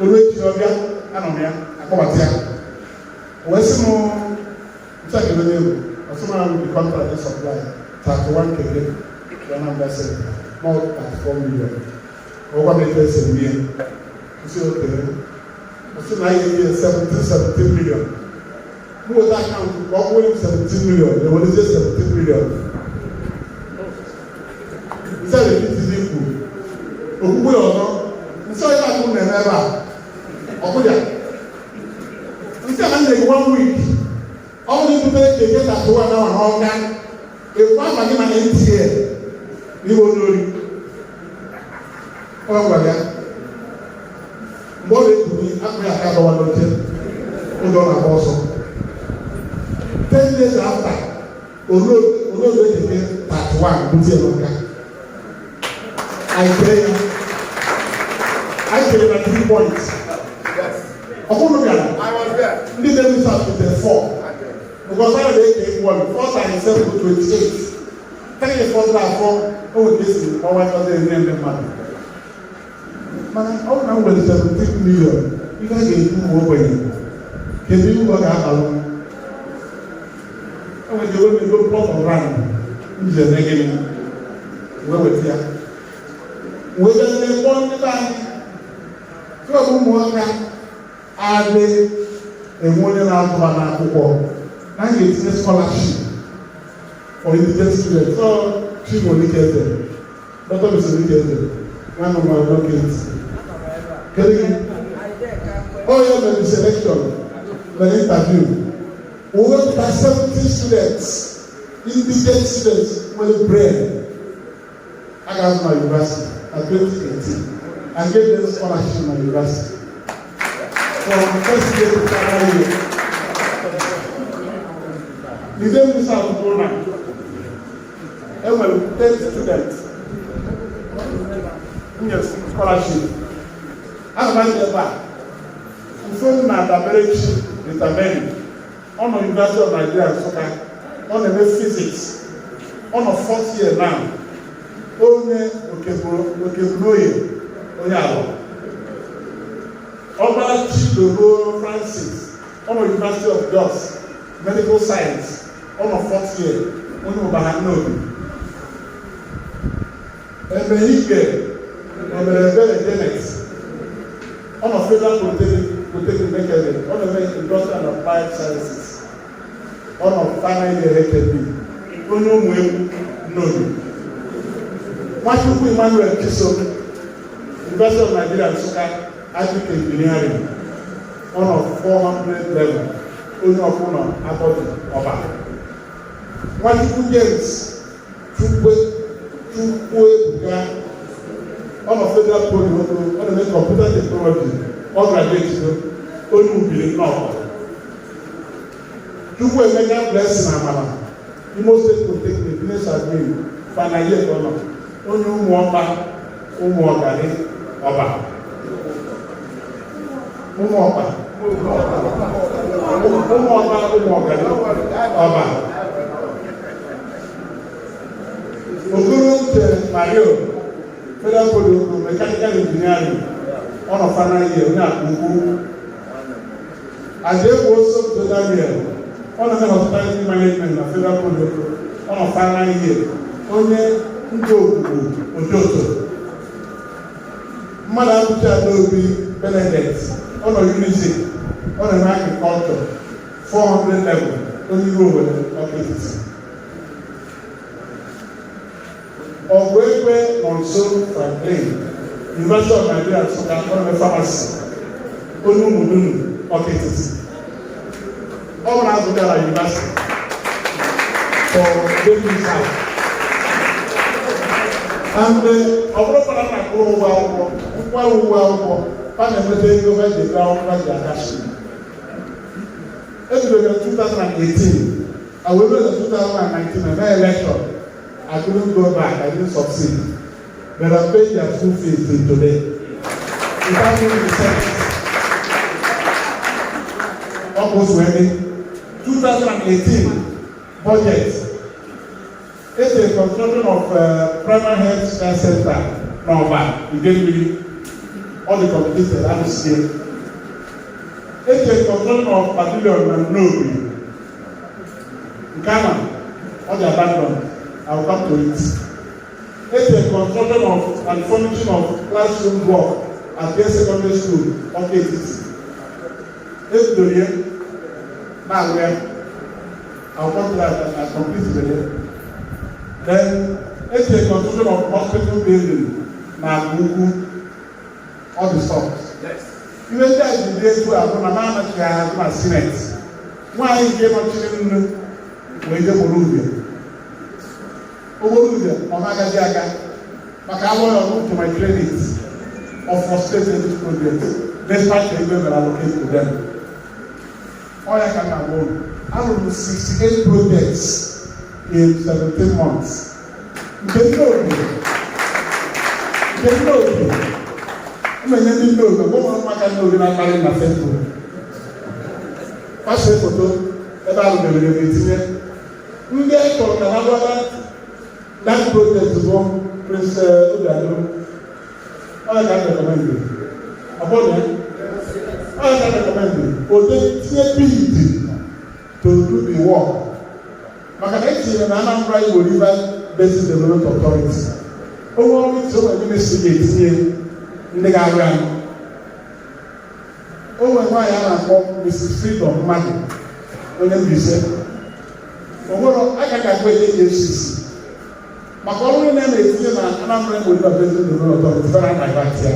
olu echi ọbịa anọ m ya akpọbata ya. O wee sị m nchekere n'egwu ọsị m ahụ the contract supply 31 keke to Anambra Central, not 34 million. Ọgwa m etu esi eme ya nsị okere ọsị na anyị ga-enye 17 17 million. M weta account ka ọ kwụrụ m 17 million, ewerezie 17 million. Nsị a na-etitizi ikwu okwukwe ọzọ nsị onye akụ na-eme ebe a ọkụja nsị a na nne gị one week ọ bụrụ ibutere keke 31 na n'ọka ekwu afa gị na NTA n'ime onye ori. Ọ gwara ya mgbe ọ na-ekuni akpụ ya aka dọwa n'oche oge ọ na-agba ọsọ. 10 days after, olóòlù keke 31 bute n'ọka anyị kere ya, anyị kere na three points. Ọ bụrụ bịara ndị David South butere four because ọ na-eke equally, four times seven to 28, three fọdụrụ afọ. O nwere ka esi ọnwa ọzọ enye ndị mmadụ, mana ọ bụrụ na m nwere 17 million ihe a ga-eji ụmụ ogbenye, kedu ihe ọ ga-abalụ m? E nwere ike ego plot of land m ji eme gịnị wee weta ya wee bịa kpọọ ndị be anyị tụọ ụmụaka adị enwe onye na-agụ ha n'akwụkwọ na a ga-etinye scholarship for indigent students. So Chibolike, Dr. Mr. Eze, nwanne m nwoke, kedu gị? Ọ ya mere selection, mere interview, we wepụta 70 students, indigent students nwere brain. A ga-azụ na university na 2018 and gave them scholarship na university from first year to final year. Idemili South bụ na enwere 10 students nye scholarship. Ana m ebe a ụfọdụ na-Adaberechi Ritameni, ọ nọ University of Nigeria, Nsụka, ọ na-eme physics, ọ nọ fourth year now, onye Okebunoye, onye ala Ọbara Chidogo Francis, ọ nọ University of Jos, medical science, ọ nọ fourth year, onye Ụbaha Nnobi. Emeike Omere Ebere Janet, ọ nọ Federal Polytechnic Nekede, ọ na-eme industrial and applied sciences, ọ nọ final year HND, onye ụmụ egwu Nnobi. Nwachukwu Emmanuel Chisom, University of Nigeria, Nsụka, agric engineering, ọ nọ 400 level, onye ọbụla Abọdụ Ọba. Nwachukwu James Chukwuebuka, ọ nọ Federal Poly Oko, ọ na-eme computer technology, ọ graduate, onye Ubiri Nnọkwa. Chukwuemeka Blessing Amala, Imo State Polytechnic, business admin, final year ka ọ nọ, onye Ụmụọkpa Ụmụọgani Ọba, Ụmụọkpa Ụmụọkpa Ụmụọgani Ọba. Okoro Uche Mario, Federal Poly Oko, mechanical engineering, ọ nọ final year, onye Akpa Ukwu. Ajegbo Osopto Daniel, ọ na-eme hospitality management na Federal Poly Oko, ọ nọ final year, onye ndị Ogbugbu Ojoto. Mmadụ Abụchi Adaobi Benedict, ọ nọ Unizik, ọ na-eme agriculture, 400 level, onye Iru Owere, Ọka Etiti. Ọgụ Ekwe nọ nso Franklin, University of Nigeria, Nsụka, ọ na-eme pharmacy, onye Ụmụdunu, Ọka Etiti. Ọ bụrụ azụ gara university for David South and ọ bụrụ fara na akwụrụ ụgwọ akwụkwọ, nkwara ụgwọ akwụkwọ, fa na-enweta ego fa ji ego akwụkwọ ji aga school. Ebidoro na 2018, I wee ruo na 2019 na election, I couldn't go back, I didn't succeed, but I paid their school fees till today without moving the Senate. Ọ bụ otu ebe 2018 budget it's a construction of primary health care center n'Ọba Idemmili, all the completed, arụsie. It's a construction of pavilion na Nnobi nke ama ọ dị abandoned. I will come to it. It's a construction of and furnishing of classroom block at Gate Secondary School, Ọka Etiti, ebidoro ya na-arụ ya. I will come to that and I complete it. Then it's a construction of hospital building na Agba Ukwu, ọ dị soft. Ihe ndị a ji dị etu a bụ na m anachighị azụ na Senate. Nwaanyị nke nọchiri nnu wee je gboro uhie ogboro uhie, ọ na-agaghị aga maka alụ ya ọrụ to my credit of frustrated this project despite the ego mere allocate to them. Ọ ya ka m na-agwa unu, arụrụ m 68 projects in 17 months. Nke ndị obi mmenye ndị ndị obi ụmụ maka ndị obi na-akparị na Facebook kwasee foto ebe ahụ debere ebe etinye ndị a chọrọ ka ha gwa that project bụ Prince Obiano. Ọ ya ka m recommend, ọ bụrụ ya, ọ ya ka m recommend ode tinye bid to do the work, maka na etinyere na Anambra Igbo River Basin Development Authority onwe ọrụ iti onwe ministry ga-etinye ndị ga-arụ ya. O nwere nwaanyị a na-akpọ Mrs. Freedom Mmadụ, onye Mbaise. O nwere agaghị agba eje EFCC maka ọrụ niile a na-etinye na Anambra Igbo River Basin Development Authority federal divert ya,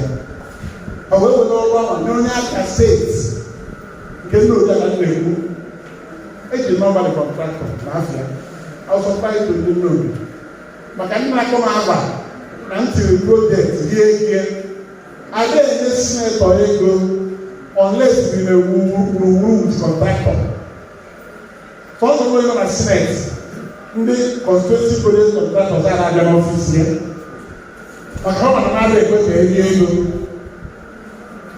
ọ wee were ọrụ ahụ nye onye aka steeti nke ndị oji aka na-ekwu eji nọmba the contractor na afịa. I was surprised to ndị nnobi maka ndị na-akọ m agba Na m tiri project rie gie ada enye senator ego unless we na wuruwuru with contractor. Sọsọ onye nọ na Senate, ndị constituency project contractors a na-abịa n'ọfịs ya, maka ọ mana na-abịa ekwe ka erie ego.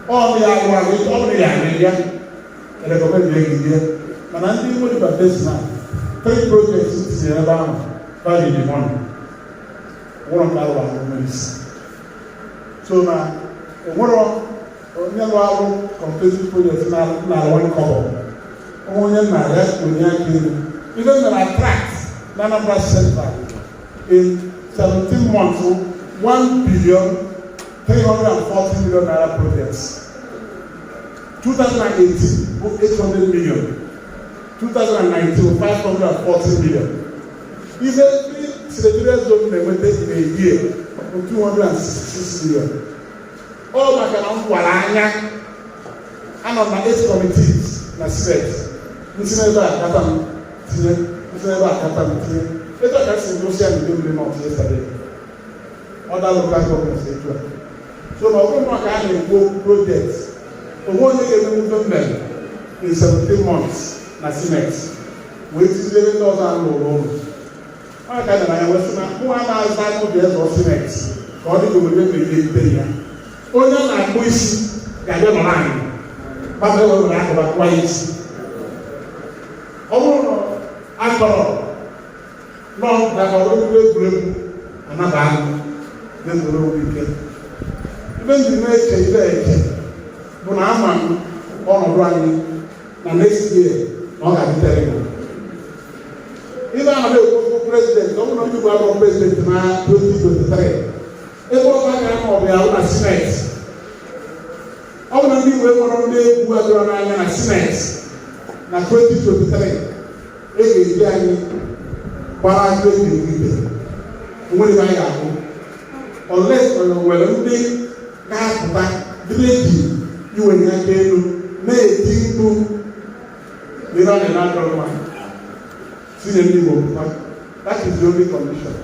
Ọ bụ ya alụ alụ, ọ bụrụ ya alụ ya recommend ya gị rie. Mana ndị Imo River Basin na three projects tinyere ebe ahụ value the money nwụrụ nke alụ alụ nwere isi. So na onwere onye lụ alụ constituency project na na 1 kobo onye nna ya onye aka elu. Ife mere attract na Anambra Central in 17 months, ₦1 billion 340 million projects. 2018 bụ 800 million, 2019 540 million. Ife ndị senatorial zone na-enweta in a year bụ 266 million. Ọ maka na m gwara anya anọ na eight committees na Senate. Nsi n'ebe a kata m tinye, nsi n'ebe a kata m tinye. Etu a ka si gosi ya n'Idemili North yesterday, other local governments etu a. So na ọ bụrụ na ka a na-ekwu okwu project, onwe onye ga-emenwu ife mmere in 17 months na Senate wee tiziere ndị ọzọ ahụ n'ụlọ ụlọ. Ọ ka dara ya wee sị na mụ a na-aza n'obi eze Senate ka ọ dị ka obodo mebiri ebite ya. Onye a na-akpụ isi ga-abịa nọrọ anyị gbata ewere akụba kụwa ya isi. Ọ bụrụ na akọrọ nọ na ọrụ egwuregwu anaba ahụ na-ezoro okwu ike. Ibe ndị na-eche ibe eche bụ na ama m ọnọdụ anyị na next year na ọ ga-adị terrible. Ibe a na-ekwu okwu president, ọ bụrụ na ndị Igbo abụọ president na 2023, ebe ọ ga ama ọ bụ ya na Senate. Ọ bụ na ndị Igbo nwere ndị egwu adịrọ n'anya na Senate na 2023, e ga-eji anyị gbara aka eji ibe onwere ebe anyị ga-ahụ, unless ọ nwere ndị ga-apụta ndị na-eji iwenye aka elu na-eti mkpu n'ebe a na-eme adọrọ mma tinye ndị Igbo pụta. That is the only condition.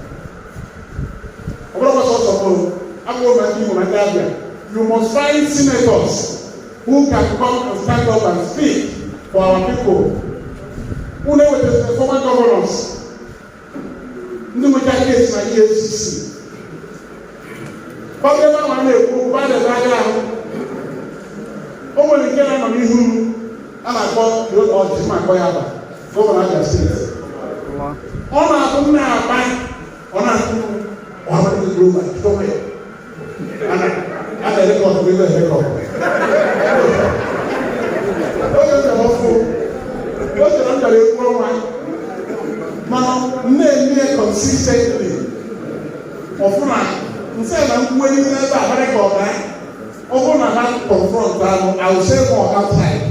Ọ bụrụ sọsọ m akpụrụ na ndị Igbo na ndị Abịa, you must find senators who can come and stand up and speak for our people. Unu ewetara former governors, ndị nwecha case na EFCC. Ọ ebe ahụ a na-ekwu okwu a na-ebe anya ahụ. O nwere nke na-anọ n'ihu m a na-akpọ ọjị ma akpọ ya aba governor Abia State. Ọ na-abụ m na-akpa, ọ na-atụ ọhamadị global chọrọ a na-erecord ebe erecord. Oge m bịara ọfụ, o chere m bịara ekwu ọnwa, mana m na-eme ya consistently. Ọfụ na nsị na mkpụrụ ebe a bara ka ọ gaa. Ọ bụrụ na ha confront ahụ, I will say more outside.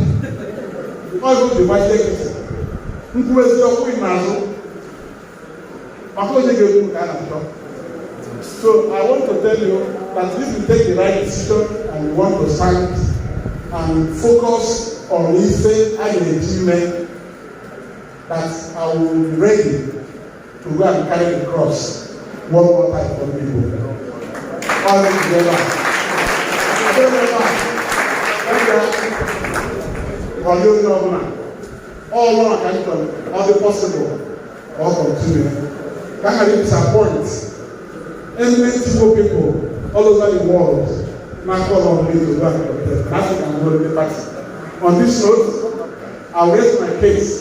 Ọ bụ the white nkịtị nkwuru eziokwu n'azụ maka onye ga-ekwu nke a na-achọ. So I want to tell you that if you take the right decision and you want to stand and focus on ife a ga-eji mee, that I will be ready to go and carry the cross one more time for people. All together. Together. Ọ dị onye ọbụla all one ka m chọrọ, ọ dị possible ka ọ continue, ka a ghara disappoint eminent Igbo people all over the world na-call on me to go and contest. African World Party. On this note, I will raise my case.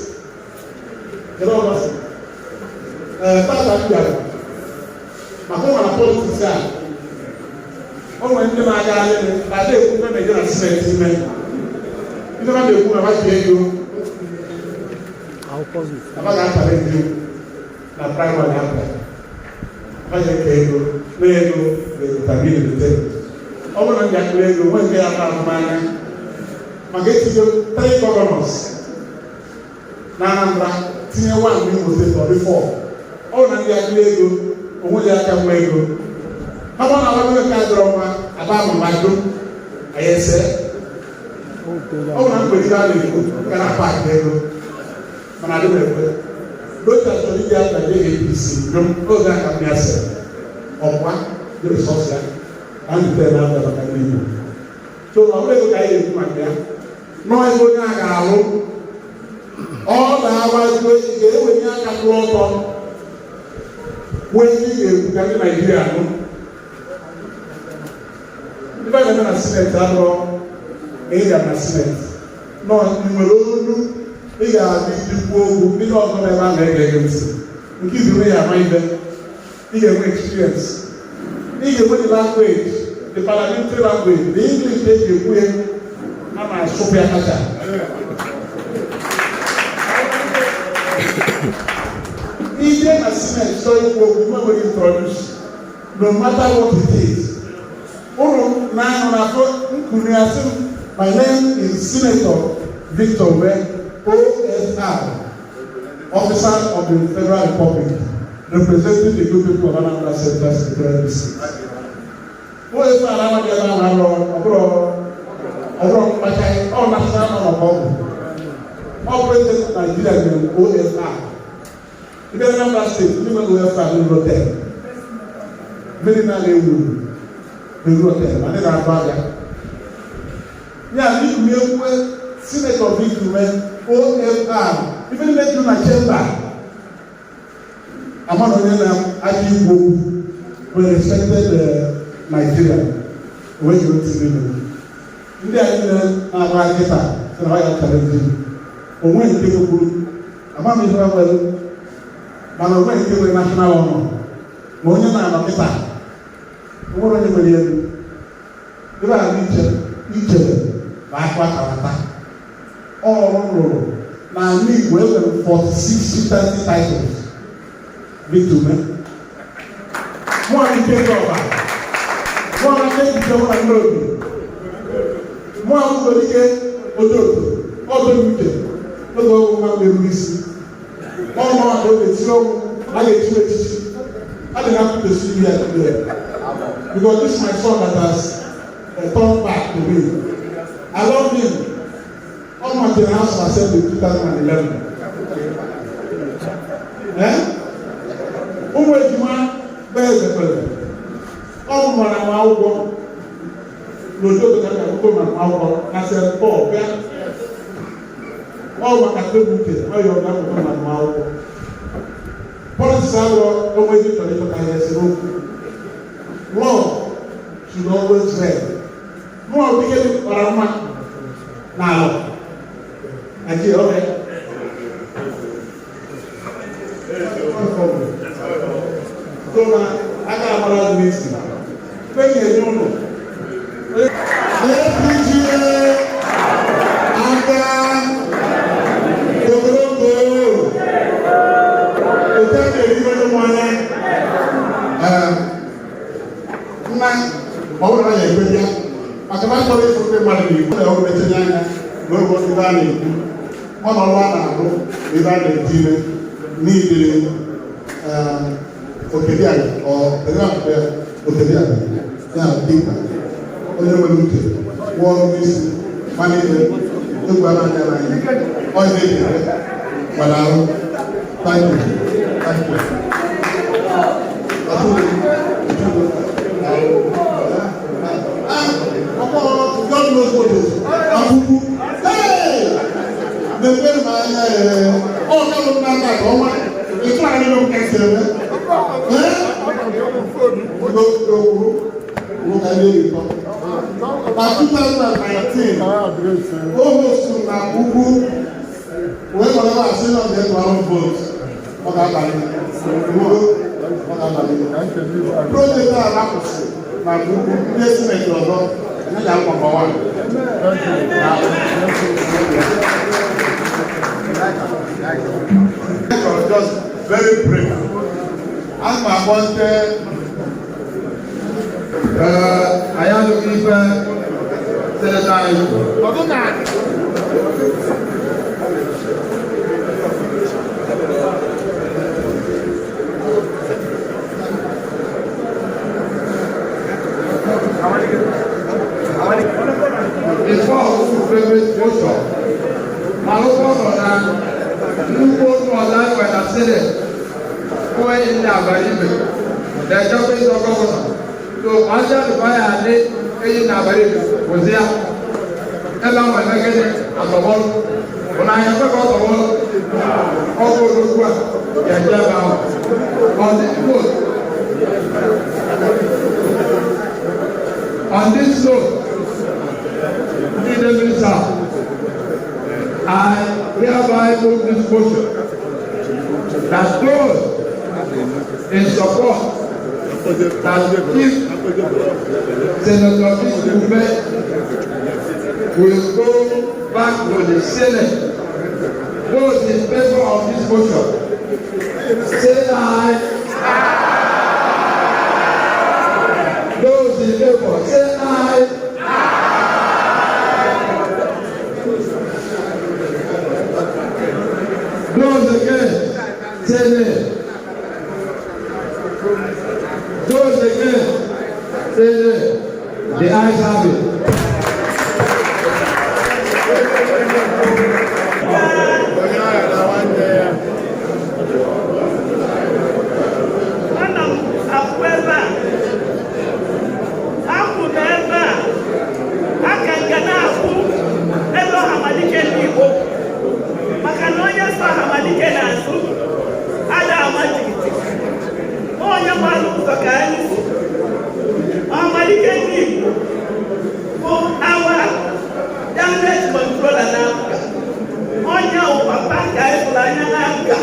Kedu ọzọ? Ee, tata m bịara maka ụmụ na politics a, o nwere ndị na-aga anya na-ada ekwu ife na-eje na Senate ime. Ife na na-ekwu na ha ji ego na ha ga-achallenge na primary ahụ. Ha ga-eke ego na ego ga-edetermine the thing. Ọ bụrụ na m ga-akpụrụ ego nwee nke ya azụmahịa maka etinye three governors na Anambra, tinye one n'Imo State, ọ dị four. Ọ bụrụ na ndị akpụrụ ego onwe ya aka nwa ego ha bụrụ na agbado nke adịrọ mma aba amamado anyị ese. Ọ bụrụ na mkpebi a na-ekwu ga na paakị ego, mana adị m ekwe. Rocha chọrọ iji aka nye APC oge aka m ya sị ọkwa Dị resource ya ka ndị tere na-abịa maka ndị Igbo. So ọ bụrụ ego ka anyị ga-ekwu maka ya nọọ, ego onye a ga-alụ, ọ na-agbago, ị ga-ewenye aka kwụrụ ọtọ kwuo ihe ị ga-ekwu ka ndị Naijiria nụ. Ndị be na-eme na Senate abụrụ na ị gara na Senate nọ, ị nwere olu ị ga-abịa iji kwuo okwu, ndị ọzọ n'ebe a na-ege gị ntị. Nke izu ya ama ibe ị ga-enwe experience, ị ga-enwe the language, the parliamentary language, the English eji ekwu ya, a na-asụpụ ya kacha. Ije na Senate chọọ ikwu okwu, nwe nwere introduce, no matter what it is. Ụnụ na-anụ na afọ nkuni asị m, "My name is Senator Victor Umeh, OFR, Officer of the Federal Republic, representing the good people of Anambra Central Senatorial District." OFR amaghị ebe a na-alụ ọbụrụ ọbụrụ mkpacha ọ national honor ka ọ bụ. Ọ president Nigeria nyere OFR. Ibe Anambra State, ndị nwere OFR n'ụlọ 10. Mmiri na-ewu ewu 10, ma ndị na-atụ abịa. Ya na ikwu ekwe Senator Victor Umeh, OFR, ife niile juru na chamber ama na onye na-achọ ikwu okwu bụ respected Nigeria wee jiri ntị n'ime. Ndị a niile na-agba nkịta sị na ha ya challenge onwe nke nwekwuru ama m ihe ha nwere, mana onwe nke nwere national honor ma onye na-anọ kịta onwere onye nwere elu ebe a iche ichere na akụ akarata ọrụ rụrụ n'ala Igbo. E nwere 46 chieftaincy titles. Victor Umeh, mụọ ike nke ọba, mụọ na nke ejike mụ na ndị obi mụọ nwere ike ododo ọdụ uche oge ọgwụ nwa mmerụ isi ọnụ maka ọ ga-esi ọnwụ a ga-echi echichi. I dey happy to see you here today because this is my son that has turned back to me. I love him. Ọ malitere House of Assembly in 2011. Eh? Ụmụ ejima bụ eze kwere. Ọ mụrụ m akwụkwọ n'otu ka akwụkwọ ma akwụkwọ na St. Paul bịa. Ọ maka tebụl uche ọ yọrọ na akwụkwọ ma akwụkwọ. Politics abụrụ onwe gị chọrọ ịchọta ihe esemokwu. Law should always reign. Mụ ọ bụ ihe kpara mma n'ala Nigeria ọ bụ so na aka amara azụ n'isi kwenye enye ụlọ. APGA aka ogologo otu a na-eribe mmanya nna ma ọ bụrụ na ya ekwe bịa maka na achọrọ ịfụ ndị mmadụ n'igbo na ọrụ metinye anya n'oge ebe a na-ekwu ọnọdụ a na-arụ na ebe a na-eti ime n'idiri okediala ọ okediala ya dịkpa onye nwere uche gwụọ ọrụ n'isi mana ihe egwu a na-anya n'anya ọ na-eji gbara arụ. Thank you, thank you. God knows what is. Akwụkwụ. Hey! Na-ekpere m anya ee. Ọ kalụ m n'aka ka ọnwa. Etu a niile m ka esi eme. Ee? N'okwu ka ndị eyikọ. Na 2019, o hostu na ugwu wee nọrọ ebe a sị na ọ ga-etu arụ vote. Ọ ga-abalị. Ọ ga-abalị. Project a na-akwụsị na ugwu ndị Senate ọzọ anyị ga-akpọ number one. Just very brief. A ma akpọ ndị anyị anụghị ife Senator anyị kwuru. Before we favorite motion, malụkwa nọ na nnukwu otu ọzọ anyị nwere na Senate, onye ndị Abaribe na-echekwa ịzọ governor. So ọjọ́ àdùkọ́ yà adé eyi na abalị kwụsị ya ebe ahụ eme gịnị atọgbọrọ ụna ahịa kwe ka ọ tọgbọrọ ọgwụ odogwu a ga-eje ebe ahụ. On this note, on this note, ndị Idemili South, I hereby move this motion that those in support that if Senator Umeh will go back to the Senate, those in favor of this motion, say aye. Those in favor, say aye. Those against, say nay. Those against, say nay. The ayes have it. Ana m akwụ ebe a, akwụ m ebe a, aka nke na-akwụ ebe Ọhamadike ndị Igbo, maka na onye so Ọhamadike na-azụ ada ama jigiji, onye gbara ụzọ ka anyị si. Ọhamadike ndị Igbo bụ our damage controller na APGA, onye ụpapa ka anyị fụrụ anya na APGA.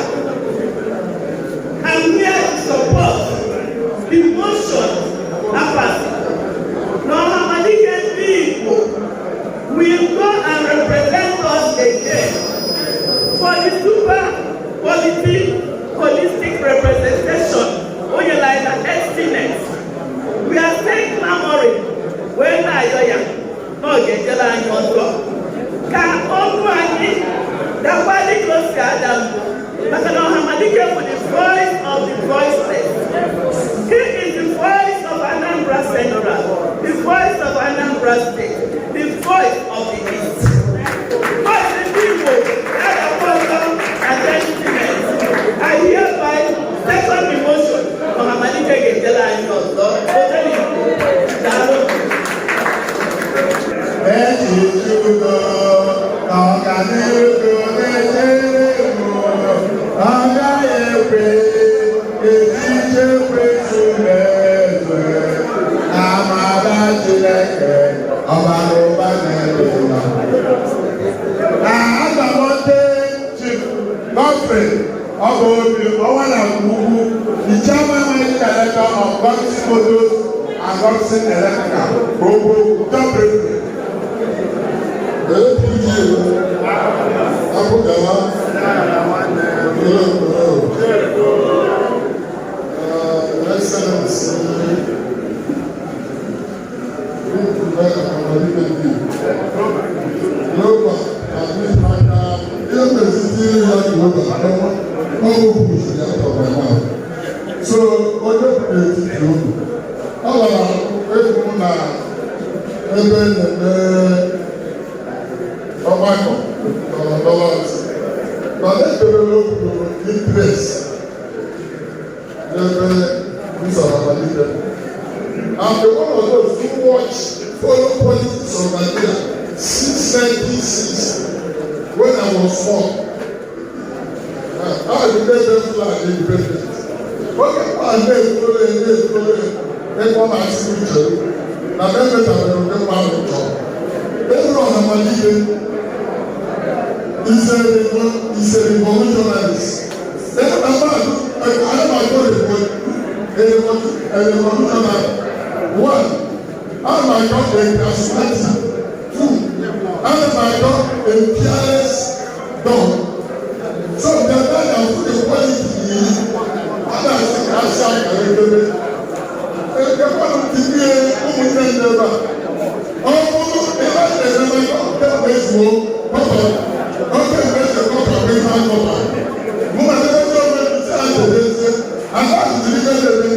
I'm here to support the motion apathy. Na Ọhamadike ndị Igbo will go and represent us again for the super quality holistic representation onye like na estimate. We are still clamoring wee na-ayọ ya na ọ ga-ejere anyị ọzọ ka ọnụ anyị dakwa dịka o si ada mbụ, maka na Ọhamadike bụ the voice of the voiceless. He is the voice of Anambra Central, the voice of Anambra State, the voice of the East. Voice ndị Igbo ya ga-akpọ ọzọ na sentiment. I hereby second the motion. Ọhamadike ga-ejere anyị ọzọ. Odenigbo, daalụ. Echiche udo na ọganihu na-echere m, ọ gaghị ekwe echiche ekwensu mezue. Amara Chineke ọbara ụba na-ebe na Azamote Chief Godfrey Ọgọ Obi Ọnwa Ugwu, the chairman managing director of Godson Motors and Godson Electrical, Gbogbo Dublin. APG Abụgawa Okoro, Excellency Ọhamadike ndị Global maka ihe mezitiri ya global ọ bụ push ya from my mouth. So onye n'etiti unu ọ gwara egwu m na ebe na-eme ọgbakọ ndọrọ ndọrọ ọchịchị, mana ekerela obodo interest n'ebe usoro amalite. I'm the one of those who watch, follow politics of Nigeria since 1960, when I was small. I dey get flag independence. Oge mgbe na-ekwuru na-ekwuru ebe ọ na-asị uche na na-emetabere ụdị mmadụ chọrọ. Eburu Ọhamadike is a revolutionarist. Ebe na mmadụ ana m akọ a revolutionary. One, ana m akọ a charismatic. Two, ana m akọ a fearless dog. So the man na put the quality in ọ na-asị ka asị akara edebe. Ekekwanụ tinye ụmụnne m ebe a. Ọ bụrụ ebe a na-ememe kemgbe ezuo kọpa, oke mgbe eze kọpa bụ ihe akọpa. Mụ na ndị ọrụ ebe a na-edezie, ada tụtụrụ ife debe.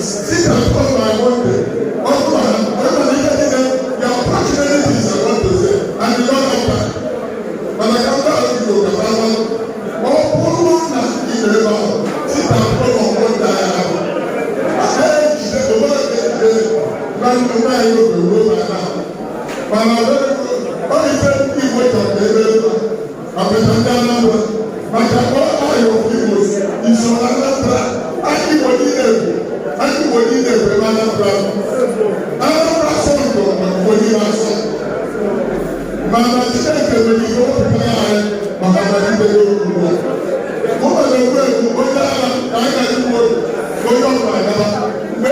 Sit at home by Monday. Ọ bụrụ na onye na ihe niile, you are approaching many things I want to say, and you don't have time. Mana ka m gaa Na ndụ anyị oge ruo na mana ọ ife ndị Igbo chọrọ ka ebe ebe a ọkacha ndị Anambra maka ọ ayọ Igbo iso na Anambra. Aka Igbo niile bụ aka Igbo niile bụ ebe Anambra Anambra asọ ndụ ma Igbo niile asọ, mana Chineke nwere ike wepụtara anyị maka amalite ya ugbu a. Ụlọ na-ekwu ekwu onye agha ka anyị ga igbu onye ọbụla agaba mgbe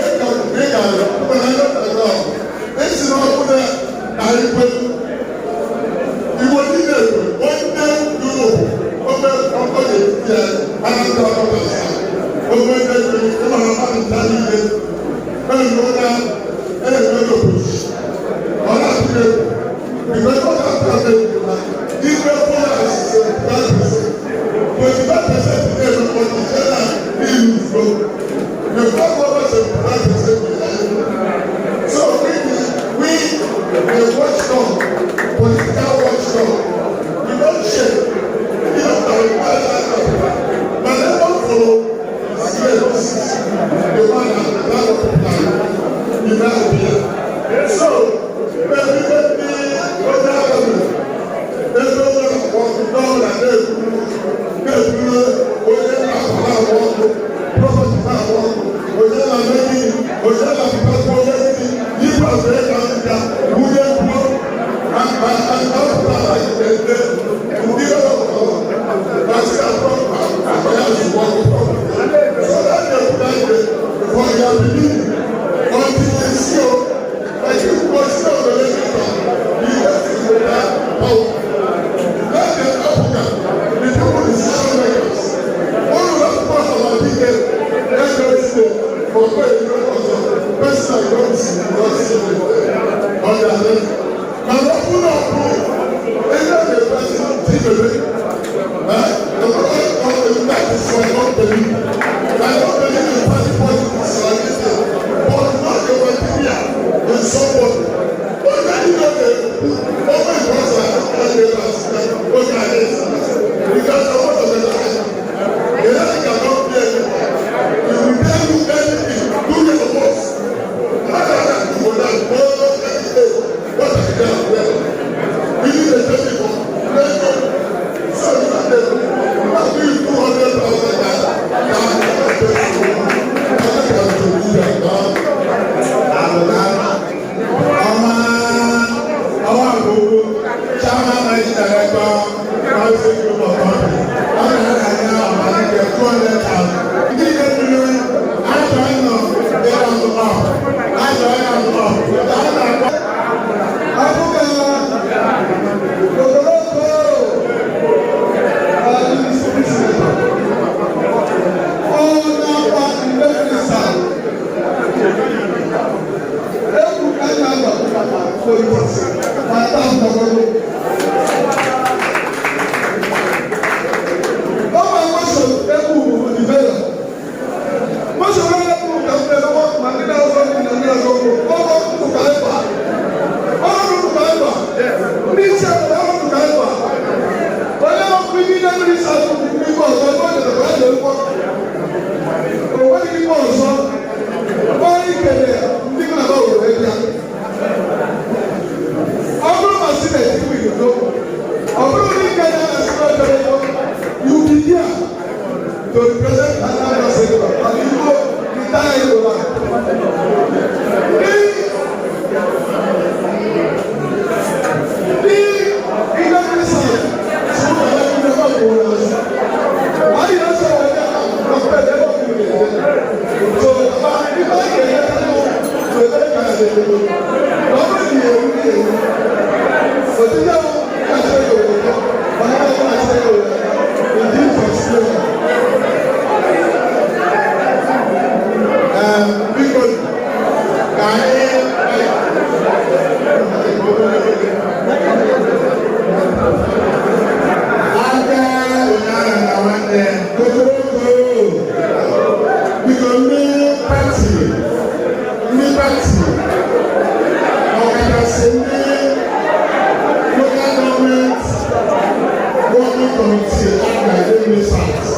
ị gara mgbe na ndị ọbụla esi n'ọkụ na anyị kwe Igbo niile kwe onye Europe ofe ọkọ ga-etiti ya Anambra ọkọta ofe ndị ịmara mmadụ nta niile enwe na enwe opposition ọ na-atụ egwu because ọ na-atụ egwu na igwe polaris 75%, 25% na-eme ọchịchị na ilu uzo the over 75%. So we the watchdog, political watchdog, we don shake ihe na mana ebe ọ fụrụ the man na the man here. So ebe ndị onye agha mere ebe onye na-akpọ ndị ọbụla na-ekwuru na-ekwuru onye na-akpa na-agba ọkụ, property na-agba ọkụ, onye na-eme gịnị, onye na-apụtakwa onye gịnị igwe azụ ịga nka nwunye kwuo apụtara ndị ndị na-asị atọ akpa ya zụgbọ ọkụ. So that dey put that day for your belief until they see o like you go see o the later you get to that power. Let the Africa, the people, decision makers. One of the parts of our people every day for where you know also person I don see don see on their left. Na open up either the person tibebe eh the person. That is my own belief. I don't believe in party politics or anything, but not your material in somebody. But when you know the always was a okay because I want to be like the enemy cannot be anybody. He will tell you anything, do your worst. For that what I can well we need a tell let's go. So you have the you have to 200,000 naira. Àlùdá ọmọ ọwọ́ àgbogbo chairman, managing director, Housing Group of Company, ọ na-anya ọmalike 200,000. Ndị ike mmiri achọ ịnọ ịra up achọ ịra up ka a na-akpọ Abụga Okoloko Senator. Ọ na-akwa Idemili South. Egwu ka a na-agba maka politics ma taa ndọgọdọ. Ọ ma mmasị egwu Olivera. Mmasị onye egwu ka m na-eme ma ndị na-azọ ndị na ndị na-azọ ọkụ. Ọrụ ndụ ka anyị gba. Ọrụ ndụ ka anyị gba. Ndị isi ala ọrụ ndụ ka anyị gba. Onye ọkụ ime mmiri sa bụ ime ọzọ ebe ọ dịrị ka anyị na-ekwu. O nweghị ime ọzọ. Onye ikele ndị gị na ha were bịa. Ọ bụrụ ma Senate win go, ọ bụrụ na ike na na Senate you be there to represent Anambra State and Igbo, the entire Igbo land. Ndị Idemili South si ụlọ ya ndị ebe ọ kwụrụ n'azụ. Anyị na-asọ wee ya na mpe ebe ọ kwụrụ n'ezi. So, ma ife anyị ga-enye bụ ebere ka a na-edodo. Na ọ bụrụ na ewu na ewu, otite ahụ na-achọ ya obodo, mana ọ na-achọ ya obodo, ndị for. Biko ka anyị aka ụnyaahụ na nwanne kokoroko. Biko, ndị party, ọkachasị ndị local government working committee of Idemili South.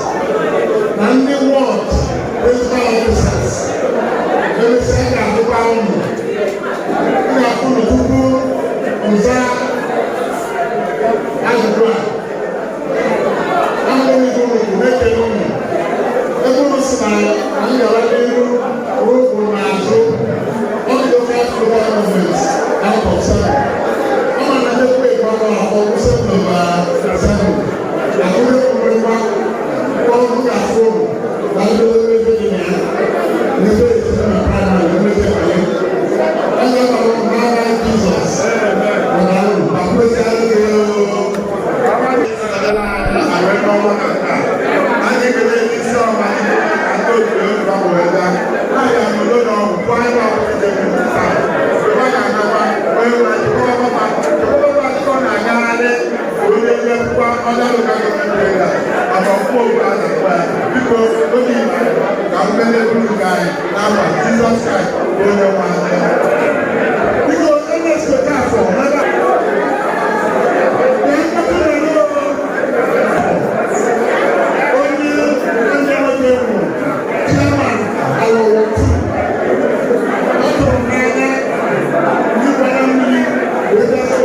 Wee bịa.